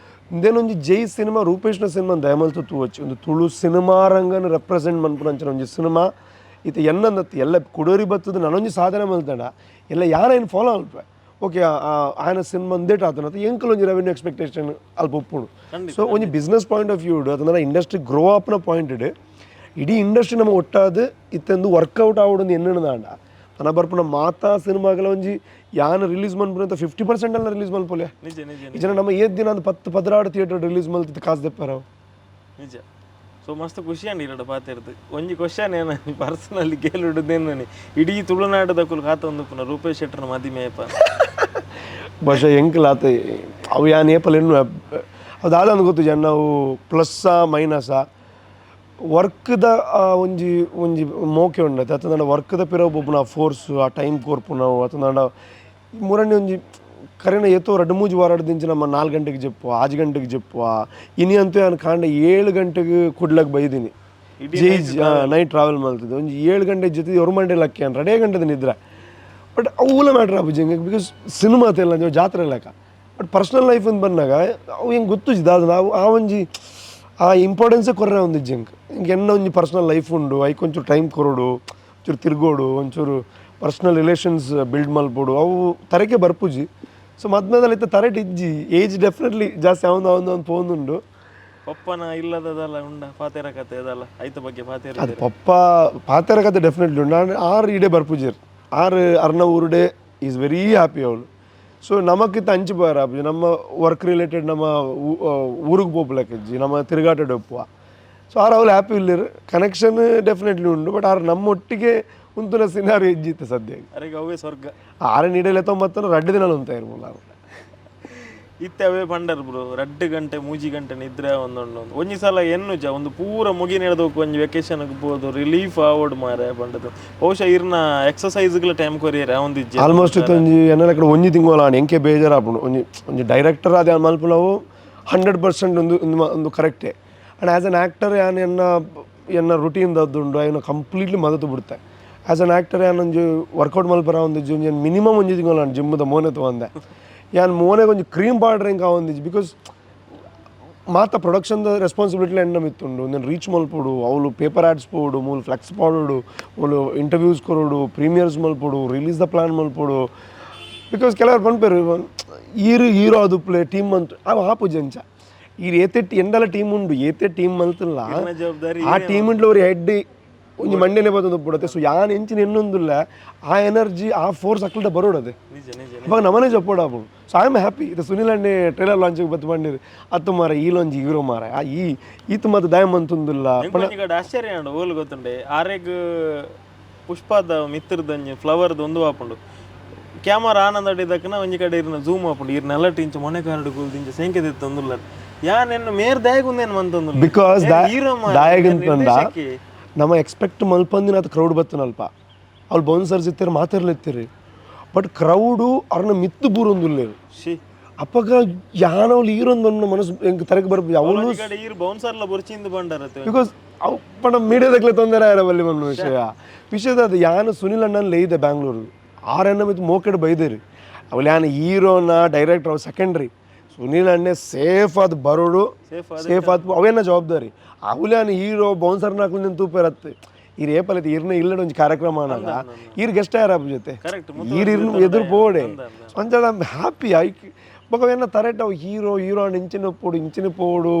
ಇಂದೇನೊಂಜಿ ಜೈ ಸಿನಿಮಾ ರೂಪೇಶ್ನ ಸಿನಿಮಾ ದಯಮಲ್ತು ತೂವಚ್ಚಿ. ಒಂದು ತುಳು ಸಿನಿಮಾ ರಂಗನ ರೆಪ್ರೆಸೆಂಟ್ ಮನ್ಪುನಂಚಿನ ಒಂಜಿ ಸಿನಿಮಾ. ಇತ್ತೆ ಎನ್ನಂದತ್ತು ಎಲ್ಲ ಕುಡೋರಿ ಬತ್ತದ ನನೊಂಜಿ ಸಾಧನೆ ಮಲ್ತಂಡ ಎಲ್ಲ ಯಾರೇನು ಫಾಲೋ ಅಲ್ಪ ಓಕೆ ಆಯನ ಸಿನಿಮಾ ಒಂದೇಟ್ ಆತನ ಎಂಕಲ್ ಒಂಜಿ ರೆವೆನ್ಯೂ ಎಕ್ಸ್ಪೆಕ್ಟೇಷನ್ ಅಲ್ಪ ಉಪ್ಪುಂಡು. ಸೊ ಒಂಜಿ business point of view ಅದನ್ನ ಇಂಡಸ್ಟ್ರಿ ಗ್ರೋ ಅಪ್ನ ಪಾಯಿಂಟ್ ಇಡೀ ಇಂಡಸ್ಟ್ರಿ ನಮ್ಮ ಒಟ್ಟಾದ ಇತ್ತೆಂದು ವರ್ಕೌಟ್ ಆವಡೊಂದು ಎನ್ನಣದಾಂಡ ತನ ಬರ್ಪುನ ಮಾತಾ ಸಿನಿಮಾಗಳ ಒಂಜಿ ಯಾನ್ ರಿಲೀಸ್ ಮನ್ಪುನಂತ 50% ಅಲ್ಲ ರಿಲೀಸ್ ಮಲ್ಪೊಲೆ. ನಿಜ ನಿಜ. ಈ ಜನ ನಮ್ಮ ಏತ್ ದಿನ ಒಂದು 10-12 ಥಿಯೇಟರ್ ರಿಲೀಸ್ ಮಲ್ತಿತ್ತು ಕಾಸು ದೆಪ್ಪರ. ನಿಜ. ಸೊ ಮಸ್ತ್ ಖುಷಿ ಅಂಡ್ ಇರಡ ಪಾತೆರ್ದು. ಒಂಜಿ ಕ್ವಶನ್ ಏನ ಪರ್ಸನಲಿ ಕೇಳುಡುದೇನು, ಇಡೀ ತುಳುನಾಡದಕುಲು ಕಾತೊಂದು ಪುನ ರೂಪೇಶ್ ಶೆಟ್ಟರ್ನ ಮದಿಮೆಯಪ್ಪ? ಬಹುಶಃ ಎಂಕಲ್ ಆತ ಅವು ಯಾನ್ ಏಪಲ್ ಎನ್ನು ಅದು ದಾದ ಅಂದ್ ಗೊತ್ತು ಜನ ಅವು ಪ್ಲಸ್ಸಾ ಮೈನಸಾ. ವರ್ಕ್ದ ಒಂಜಿ ಒಂಜಿ ಮೋಕೆ ಉಂಡತೆ ಅತ್ತಂಡ ವರ್ಕ್ದ ಪಿರವು ಪೋಪುನ ಆ ಫೋರ್ಸ್ ಆ ಟೈಮ್ ಕೊರ್ಪುನವು ಅತ್ತಂಡ ಮುರಣ್ಣಿ ಒಂಜಿ ಕರೆನ ಏತೋ 2-3 ವಾರದಿಂಚ ನಮ್ಮ 4 ಗಂಟೆಗೆ ಜೆಪ್ಪುವ, 6 ಗಂಟೆಗೆ ಜೆಪ್ಪುವ. ಇನಿ ಅಂತೂ ನಾನು ಕಾಂಡ 7 ಗಂಟೆಗೆ ಕುಡ್ಲಕ್ ಬೈದಿನಿ. ಜೈ ನೈಟ್ ಟ್ರಾವೆಲ್ ಮಲ್ತದೆ ಒಂಜಿ 7 ಗಂಟೆ ಜೊತೆ ಒಂದು ಗಂಟೆ ಲಕ್ಕಿ ರೆಡೇ ಗಂಟೆದ ನಿದ್ರೆ. ಬಟ್ ಅವುಲ ಮ್ಯಾಟ್ರ್ ಆಪುಜಿ because cinema ಅಲ್ಲ, ಜಾತ್ರೆ ಲೆಕ್ಕ. But personal life ಅಂತ ಬಂದಾಗ ಅವು ಹೆಂಗೆ ಗೊತ್ತು ದಾದ ನಾವು ಆ ಒಂಜಿ ಆ ಇಂಪಾರ್ಟೆನ್ಸೇ ಕೊರ್ರೆ ಒಂದು ಎಂಕ್ ಇಂಕ್ ಎನ್ನ ಒಂಜಿ ಪರ್ಸನಲ್ ಲೈಫ್ ಉಂಡು. ಐಕ್ ಒಂಚೂರು ಟೈಮ್ ಕೊರೊಡು, ಒಂಚೂರು ತಿರ್ಗೋಡು, ಒಂಚೂರು personal relations build ಮಲ್ಪೊಡು. ಅವು ತರಕೆ ಬರ್ಪುಜಿ. ಸೊ ಮದ್ಮೆದಲ್ಲಿ ಇತ್ತ ತರೆಟ್ ಇಜ್ಜಿ. ಏಜ್ ಡೆಫಿನೆಟ್ಲಿ ಜಾಸ್ತಿ ಅವನು ಅವನು ಅವ್ನು ಪೋಂದುಂಡು. ಪಪ್ಪನ ಇಲ್ಲದದಲ್ಲ ಉಂಡ ಪಾತೆರ ಕತೆ ಅದಲ್ಲ ಐತ ಬಗ್ಗೆ ಪಾತೆರ. ಅದು ಪಪ್ಪ ಪಾತೆರ ಕತೆ ಡೆಫಿನೆಟ್ಲಿ ಉಂಡು. ಆರ್ ಆರು ಇಡೆ ಬರ್ಪುಜೆರ್. ಆರ್ ಅರ್ನ ಊರುಡೆ is very happy ಅವಳು. ಸೊ ನಮಕ್ಕಿಂತ ಅಂಚು ಪೋಯರ ಆಪುಜಿ. ನಮ್ಮ ವರ್ಕ್ ರಿಲೇಟೆಡ್ ನಮ್ಮ ಊರಿಗೆ ಪೋಪುಲೆಕ್ಕಿಜ್ಜಿ, ನಮ್ಮ ತಿರುಗಾಟಡ್ ಉಪ್ಪುವ. So ಆರು ಅವ್ಲು ಹ್ಯಾಪಿ ಇಲ್ಲಿರು, ಕನೆಕ್ಷನ್ ಡೆಫಿನೆಟ್ಲಿ ಉಂಡು. ಬಟ್ ಆರು ನಮ್ಮೊಟ್ಟಿಗೆ ಉಂತುನ ಸಿನಾರಿ ಹೆಜ್ಜಿತ್ತು ಸದ್ಯ. ಅರೆಗೆ ಅವೇ ಸ್ವರ್ಗ. ಆರು ನೀಡಲೆ ತೊಂಬತ್ತನ ರಡ್ಡು ದಿನ ಉಂತ ಇರ್ಬೋಲ್ಲ. ಇತ್ತೆ ಅವೇ ಪಂಡರ್ ಬ್ರೋ, 2 ಗಂಟೆ 3 ಗಂಟೆ ನಿದ್ರೆ ಒಂದೊಂದು ಒಂಜಿ ಸಲ ಎನ್ನುಜ ಒಂದು ಪೂರ ಮುಗಿ ನೆಡ್ದೋಕು ಒಂಜಿ ವೆಕೇಶನ್ ಪೋದು ರಿಲೀಫ್ ಆವಡ್ ಮಾರೆ ಪಂಡದು. ಬಹುಶಃ ಇರ್ನ ಎಕ್ಸಸೈಸ್ಗಳ ಟೈಮ್ ಕೊರಿಯರೆ ಒಂದು ಇಜ್ಜಿ. ಆಲ್ಮೋಸ್ಟ್ ಒಂಜಿ ಎನ್ನಲ ಕಡೆ ಒಂಜಿ ತಿಂಗಳು ಆಂಡ್ ಎಂಕೆ ಬೇಜಾರಾಪುಂಡು. ಒಂಜಿ ಒಂಜಿ ಡೈರೆಕ್ಟರ್ ಅದೇ ಮಲ್ಪುನವು 100% ಒಂದು ಒಂದು ಒಂದು ಕರೆಕ್ಟೇ. And as an actor ಯಾನ್ ಎನ್ನ ಎನ್ನ ರುಟೀನ್ ದದ್ದುಂಡು, ಐನ ಕಂಪ್ಲೀಟ್ಲಿ ಮದತು ಬಿಡ್ತೆ. As an actor ಯಾನ್ ಒಂಜಿ ವರ್ಕೌಟ್ ಮಲ್ಪರ ಒಂದು ಒಂಜಿ ಮಿನಿಮಮ್ ಒಂಜಿ ತಿಂಗಳು ಆಂಡ್ ಜಿಮ್ಮದ ಮೋನೆ ತಗೊಂಡೆ. ಯಾನ್ ಮೋನೆಗೆ ಒಂಜಿ ಕ್ರೀಮ್ ಪೌಡರ್ ಎಂಕ್ ಆವೊಂದಿಜ್ಜಿ, because ಮಾತ ಪ್ರೊಡಕ್ಷನ್ದ ರೆಸ್ಪಾನ್ಸಿಬಿಲಿಟಿ ಎಂಡ ಮಿತ್ತುಂಡು. ಒಂದನ್ನು ರೀಚ್ ಮಲ್ಪೊಡು, ಅವ್ಲು ಪೇಪರ್ ಆ್ಯಡ್ಸ್ ಪೋಡು, ಮೂಲು ಫ್ಲೆಕ್ಸ್ ಪಾಡೋಡು, ಮೂಲು ಇಂಟರ್ವ್ಯೂಸ್ ಕೊರೊಡು, ಪ್ರೀಮಿಯರ್ಸ್ ಮಲ್ಪೊಡು, release the plan ಮಲ್ಪೊಡು. Because ಕೆಲವರು ಪನ್ಪೆರು, ಈರು ಹೀರೋ ಅದು ಪ್ಲೇ ಟೀಮ್ ಅಂತ ಅವು ಆಪುಜಿ ಅಂಚ. ಈರ್ ಏತೆ ಎಂಡಲ ಟೀಮ್ ಉಂಡು, ಏತೆ ಟೀಮ್ ಮಲ್ತಿಲ್ಲ. ಇರ್ನ ಜವಾಬ್ದಾರಿ. ಆ ಟೀಮ್ ಅವ್ರು ಹೆಡ್ ಒಂಜಿ ಮಂಡೆನೆ ಬತ್ತೊಂದು ಬಿಡುತ್ತೆ. ಸೊ ಯಾನ್ ಎಂಚಿನ ಎನ್ನೊಂದುಲ್ಲ, ಆ ಎನರ್ಜಿ ಆ ಫೋರ್ಸ್ ಅಕ್ಲಟ ಬರೋಡದೆ. ನಿಜ ನಿಜ ಅವಾಗ ನಮನೆ ಜಪ್ಪೋಡು ಆಪುಂಡು. So I am happy. ಇದು ಸುನಿಲ್ ಅಣ್ಣೆ ಟ್ರೈಲರ್ ಲಾಂಚಿಗೆ ಬತ್ತು ಬಂದಿರು ಅತ್ತು ಮಾರ, ಈ ಲೊಂಜಿ ಹೀರೋ ಮಾರ, ಆ ಈ ಈತ ಮತ್ತು ದಾಯ ಮಂತುಂದುಲ್ಲ. ಎಂಕೊಂಜಿ ಕಡೆ ಆಶ್ಚರ್ಯ ಉಂಡು ಓಲು ಗೊತ್ತುಂಡೆ, ಆರೆಗ್ ಪುಷ್ಪದ ಮಿತ್ರದಂಜಿ ಫ್ಲವರ್ದ ಒಂದು ಆಪುಂಡು. ಕ್ಯಾಮರಾ ಆನಂದ ಅಡಿದಕ್ಕನ ಒಂಜಿ ಕಡೆ ಇರ್ನ ಝೂಮ್ ಆಪುಂಡು. ಇರ್ನ ನೆಲಟ್ ಇಂಚ ಮೊನೆ ಕಾರ್ಡ್ ಕೂಲ್ದಿಂಚ ಸೇಂಕೆ ದಿತ್ತೊಂದುಲ್ಲ. ಯಾನ್ ಎನ್ನು ಮೇರ್ ದಾಯಗುಂದೇನು ಮಂತೊಂದುಲ್ಲ. Because hero. ದಾಯಗಂತಂಡ ನಮ್ಮ ಎಕ್ಸ್ಪೆಕ್ಟ್ ಮಲ್ಪಂದಿನ ಅದು ಕ್ರೌಡ್ ಬತ್ತನಲ್ಪ. ಅವ್ಳು ಬೌನ್ಸರ್ಸ್ ಇತ್ತೀರಿ, ಮಾತಿರ್ಲಿತ್ತೀರಿ, ಬಟ್ ಕ್ರೌಡು ಅವ್ರನ್ನ ಮಿತ್ತು ಬೂರೊಂದುಲ್ಲೇರು. She. ಅಪ್ಪಗ ಯಾನವ್ಲು ಹೀರೊಂದು ಮನಸ್ಸು ಎಂಕ್ ತರಕ್ ಬರ್ಪ ಅವಳು. ಒಂಜಿ ಕಡೆ ಈರ್ ಬೌನ್ಸರ್ಲ ಬೊರ್ಚಿಂದು ಬಂಡರತ್ತೆ. Because ಅವು ಪಂಡ ಮೀಡಿಯಾದಕ್ಲೆ ತೊಂದರೆ ಆರವಲ್ಲಿ ಒಂದು ವಿಷಯ ವಿಷಯದ ಅದು. ಯಾನು ಸುನಿಲ್ ಅಣ್ಣನ ಲೇಯ್ದೆ ಬ್ಯಾಂಗ್ಳೂರು, ಆರ್ ಎಣ್ಣ ಮಿತ್ತು ಮೋಕೆಡ್ ಬೈದೇರಿ. ಅವಳು ಯಾನು ಹೀರೋನ ಡೈರೆಕ್ಟರ್ ಅವು ಸೆಕೆಂಡ್ರಿ. ಸುನಿಲ್ ಅಣ್ಣೆ ಸೇಫ್ ಅದು ಬರೋಡು. ಸೇಫ್. ಸೇಫ್ ಆದ್ ಅವೇನ ಜವಾಬ್ದಾರಿ. ಅವಳು ಯಾನು ಹೀರೋ ಬೌನ್ಸರ್ನ ಹಾಕೊಂಡು ನಿಂತು ತೂಪೇರತ್ತೆ. ಈರ್ ಏಪಲೈತೆ ಇರ್ನ ಇಲ್ಲಡ ಒಂಜಿ ಕಾರ್ಯಕ್ರಮ ಅನ್ನಾಗ ಈರ್ ಗೆಸ್ಟ್ ಯಾರ ಜೊತೆ. ಕರೆಕ್ಟ್. ಈರ್ ಇರ್ನ ಎದುರು ಪೋಡೆ ಅಂಚದ ಹ್ಯಾಪಿ ಐಕ್. ಬೊಕ ಎನ್ನ ತರೆಟ್ ಅವು ಹೀರೋ ಹೀರೋ ಅಂಡ್ ಇಂಚಿನ ಪೋಡು ಇಂಚಿನ ಪೋಡು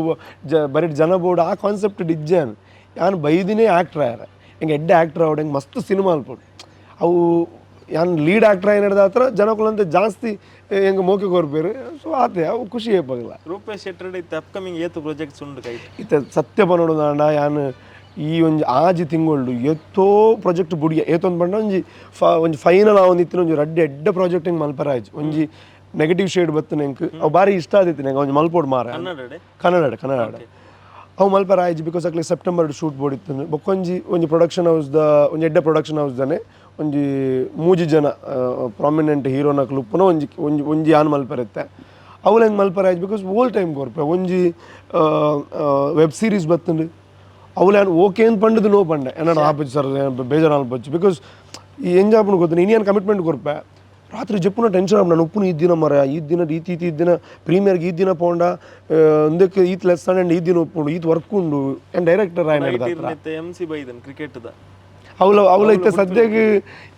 ಜ ಬರೀ ಜನ ಬೋಡು ಆ ಕಾನ್ಸೆಪ್ಟ್ ಡಿಜ್ಜಾನ್. ಯಾನ್ ಬೈದಿನೇ ಆ್ಯಕ್ಟ್ರ್ ಆಯಾರ ಹಿಂಗೆ ಎಡ್ಡೆ ಆ್ಯಕ್ಟ್ರ್ ಆವಡು, ಹಿಂಗೆ ಮಸ್ತ್ ಸಿನಿಮಾ ಅಲ್ಪೋಡು. ಅವು ಯಾನ್ ಲೀಡ್ ಆ್ಯಕ್ಟ್ರ್ ಆಯ್ನಡ್ದ ಹತ್ರ ಜನಕುಲಂತೆ ಜಾಸ್ತಿ ಹೆಂಗೆ ಮೋಕೆ ಕೊರ್ಪೇರು. ಸೊ ಆತೆ ಅವು ಖುಷಿ ಏಪಗಲ್ಲ. ರೂಪೇಶ್ ಶೆಟ್ಟರ್ ಇತ್ತೆ ಅಪ್ಕಮಿಂಗ್ ಏತು ಪ್ರಾಜೆಕ್ಟ್ಸ್ ಉಂಡು ಕೈ? ಇತ್ತೆ ಸತ್ಯ ಪನೋಡು ನಾಂಡ ಯಾನ್ ಈ ಒಂಜಿ ಆಜಿ ತಿಂಗೊಳ್ಳು ಏತೋ ಪ್ರಾಜೆಕ್ಟ್ ಬುಡಿಯ. ಏತೊಂದು ಪಂಡ ಒಂಜಿ ಒಂಜಿ ಫೈನಲ್ ಆವೊಂದು ಇತ್ತಿನ ಒಂಜಿ ರಡ್ಡ್ ಎಡ್ಡೆ ಪ್ರಾಜೆಕ್ಟ್ ಹಿಂಗೆ ಮಲ್ಪರ ಆಯ್ತು. ಒಂಜಿ ನೆಗೆಟಿವ್ ಶೇಡ್ ಬತ್ತು ಎಂಕ್, ಅವು ಭಾರಿ ಇಷ್ಟ ಆದಿತ್ತು ನಂಗೆ, ಒಂಜಿ ಮಲ್ಪೋಡು ಮಾರ. ಕನ್ನಡ? ಕನ್ನಡ, ಕನ್ನಡ. ಅವು ಮಲ್ಪರ ಆಯ್ತು, because ಅಕ್ಲೆ ಸೆಪ್ಟೆಂಬರ್ shoot ಬೋಡಿತ್ತು. ಬೊಕ್ಕೊಂಜಿ ಒಂಜಿ ಪ್ರೊಡಕ್ಷನ್ ಹೌಸ್ದ ಒಂಜಿ ಎಡ್ಡೆ ಪ್ರೊಡಕ್ಷನ್ ಹೌಸ್ದಾನೆ ಒಂಜಿ ಮೂಜಿ ಜನ ಪ್ರಾಮಿನೆಂಟ್ ಹೀರೋನಕ್ಲು ಉಪ್ಪುನ ಒಂಜಿ ಒಂಜಿ ಒಂಜಿ ಯಾನ್ ಮಲ್ಪರಿತ್ತೆ. ಅವುಲ ಹೆಂಗೆ ಮಲ್ಪರ ಆಯ್ತು, because old time ಕೊರ್ಪೆ. ಒಂಜಿ ವೆಬ್ ಸೀರೀಸ್ ಬತ್ತುಂಡು. ಅವುಲ ಯಾನ್ ಓಕೆ ಅಂತ ಪಂಡದು ನೋ ಪಂಡೆ. ಎನ್ನಡ ಆಪೊಚ್ಚು ಸರ್, ಬೇಜಾರು ಅನ್ಪೊಚ್ಚು. Because ಈ ಎಂಜಾಪುಂಡು ಗೊತ್ತು, ಇನಿ ಕಮಿಟ್ಮೆಂಟ್ ಕೊರ್ಪೆ, ರಾತ್ರಿ ಜಪ್ಪುನ ಟೆನ್ಷನ್ ಆಪುಂಡು. ನಾನು ಉಪ್ಪುನು ಈ ದಿನ ಮರ ಈ ದಿನ ರೀತಿ ಈ ದಿನ ಪ್ರೀಮಿಯರ್ಗೆ ಈ ದಿನ ಪೋಂಡ ಒಂದಕ್ಕೆ ಈತ್ ಲೆಸ್ ಅಂಡ್ ಈ ದಿನ ಉಪ್ಪುಂಡು, ಈತ್ ವರ್ಕ್ ಉಂಡು ಆ್ಯಂಡ್ ಡೈರೆಕ್ಟರ್ ಆಯ್ನ. ಇತ್ತೆ ಎಂ ಸಿ ಬೈದನ್ ಕ್ರಿಕೆಟ್ ದ. ಅವಳ ಅವಳ ಇತ್ತೆ ಸದ್ಯಕ್ಕೆ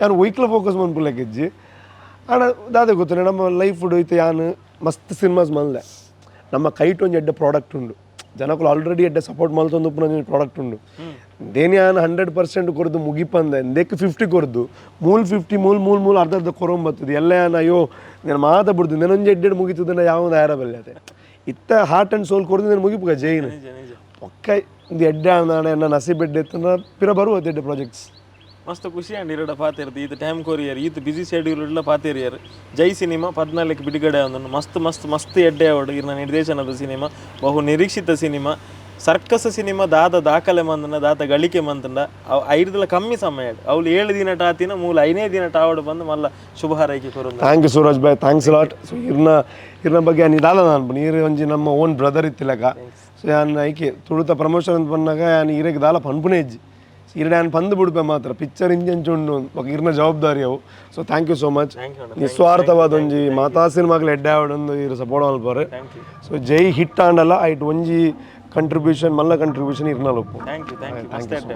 ಯಾನು ಒಯ್ಕ್ಲ ಫೋಕಸ್ ಮನ್ಪುಲೆಕ್ಕಿಜ್ಜಿ. ಆಂಡ ದಾದೆ ಗೊತ್ತುಂಡು, ನಮ್ಮ ಲೈಫ್ ಇತ್ತೆ ಯಾನ್ ಮಸ್ತ್ ಸಿನಿಮಾಸ್ ಮಲ್ಲೆ. ನಮ್ಮ ಕೈಟ್ ಒಂಜಿ ಎಡ್ಡೆ ಪ್ರಾಡಕ್ಟ್ ಉಂಡು. ಜನಕುಲು ಆಲ್ರೆಡಿ ಎಡ್ಡೆ ಸಪೋರ್ಟ್ ಮಲ್ತೊಂದು ಉಪ್ಪುನ ಒಂಜಿ ಪ್ರಾಡಕ್ಟ್ ಉಂಡು. ದೇನಿ ಯಾನ್ 100% ಕೊರ್ದು ಮುಗಿಪಂದೆ ಇಂದೆಕ್ 50 ಕೊರ್ದು ಮೂಲ್ 50 ಮೂಲ್ ಮೂಲ್ ಮೂಲ್ ಅರ್ಧ ಅರ್ಧ ಕೊರೊಂಬತ್ತದು ಎಲ್ಲ. ಯಾನ್ ಅಯ್ಯೋ ನಾನು ಮಾತ ಬಿಡ್ದು ನೆನೊಂಜಿ ಎಡ್ಡೆಡ್ ಮುಗಿತದ ಯಾವ ಯಾರ ಬಲ್ಲೆ. ಇತ್ತ ಹಾರ್ಟ್ ಆ್ಯಂಡ್ ಸೋಲ್ ಕೊರ್ದು నేను ಮುಗಿಪುಗ ಜೈನ್. ನಿಜ ನಿಜ ಒಕ್ಕ ಇದು ಎಡ್ಡೆ ಆಂಡ ಎನ್ನ ನಸೀಬ್ ಎಡ್ಡೆ ಇತ್ತಂದ್ರೆ ಪಿರ ಬರುವ ಎಡ್ಡೆ ಪ್ರಾಜೆಕ್ಟ್ಸ್. ಮಸ್ತ್ ಖುಷಿ ಅಂಡ್ ಇರಡ ಪಾತೆರ್ದು. ಈತ ಟೈಮ್ ಕೊರಿಯರ್, ಈತ ಬಿಸಿ ಶೆಡ್ಯೂಲ್ ಇಡ್ಲ ಪಾತೆರಿಯರ್. ಜೈ ಸಿನಿಮಾ 14ಕ್ಕೆ ಬಿಡುಗಡೆ ಒಂದು ಮಸ್ತ್ ಮಸ್ತ್ ಮಸ್ತ್ ಎಡ್ಡೆ ಅವಡು. ಇರ್ನ ನಿರ್ದೇಶನದ ಸಿನಿಮಾ, ಬಹು ನಿರೀಕ್ಷಿತ cinema, circus cinema. ದಾದ ದಾಖಲೆ ಮಂದನ ದಾತ ಗಳಿಕೆ ಮಂತಂಡ ಅವು ಐದುಲ ಕಮ್ಮಿ ಸಮಯ ಅವಳು 7 ದಿನ ಟಾತಿನ ಮೂಲ ಐನೇ ದಿನ ಟಾವಡು ಬಂದು ಮಲ್ಲ ಶುಭ ಹಾರೈಕೆ ಕೊರೊಂದು. Thank you Suraj Bhai, thanks lot. So ಇರ್ನ ಇರ್ನ ಬಗ್ಗೆ ದಾದ ನಾನು ನೀರು ಒಂಜಿ ನಮ್ಮ ಓನ್ ಬ್ರದರ್ ಇತ್ತಿಲಕ. ಸೊ ಯಾನ್ ಐಕೆ ತುಳುತ ಪ್ರಮೋಷನ್ ಅಂತ ಬಂದಾಗ ಯಾನ್ ಇರೆಗ್ ದಾಲ ಪನ್ಪುನೇ ಇಜ್ಜಿ. ಇರಡೆ ಯಾನ್ ಪಂದು ಬಿಡುಪೆ ಮಾತ್ರ. ಪಿಕ್ಚರ್ ಇಂಜನ್ ಚುಂಡು ಬೊಕ ಇರ್ನ ಜವಾಬ್ದಾರಿ ಅವು. So thank you so much. Thank you. ನಿಸ್ವಾರ್ಥವಾದ ಒಂಜಿ ಮಾತಾ ಸಿನಿಮಾಗ್ಲ ಎಡ್ಡೆ ಆವಡೊಂದು ಇರು support ಮಲ್ಪರು. Thank you. So Jai hit ಆಂಡಲ ಐಟ್ ಒಂಜಿ ಕಂಟ್ರಿಬ್ಯೂಷನ್, ಮಲ್ಲ ಕಂಟ್ರಿಬ್ಯೂಷನ್ ಇರ್ನಲ ಉಪ್ಪು. Thank you, thank you. ಮಸ್ತ್ ಎಡ್ಡೆ.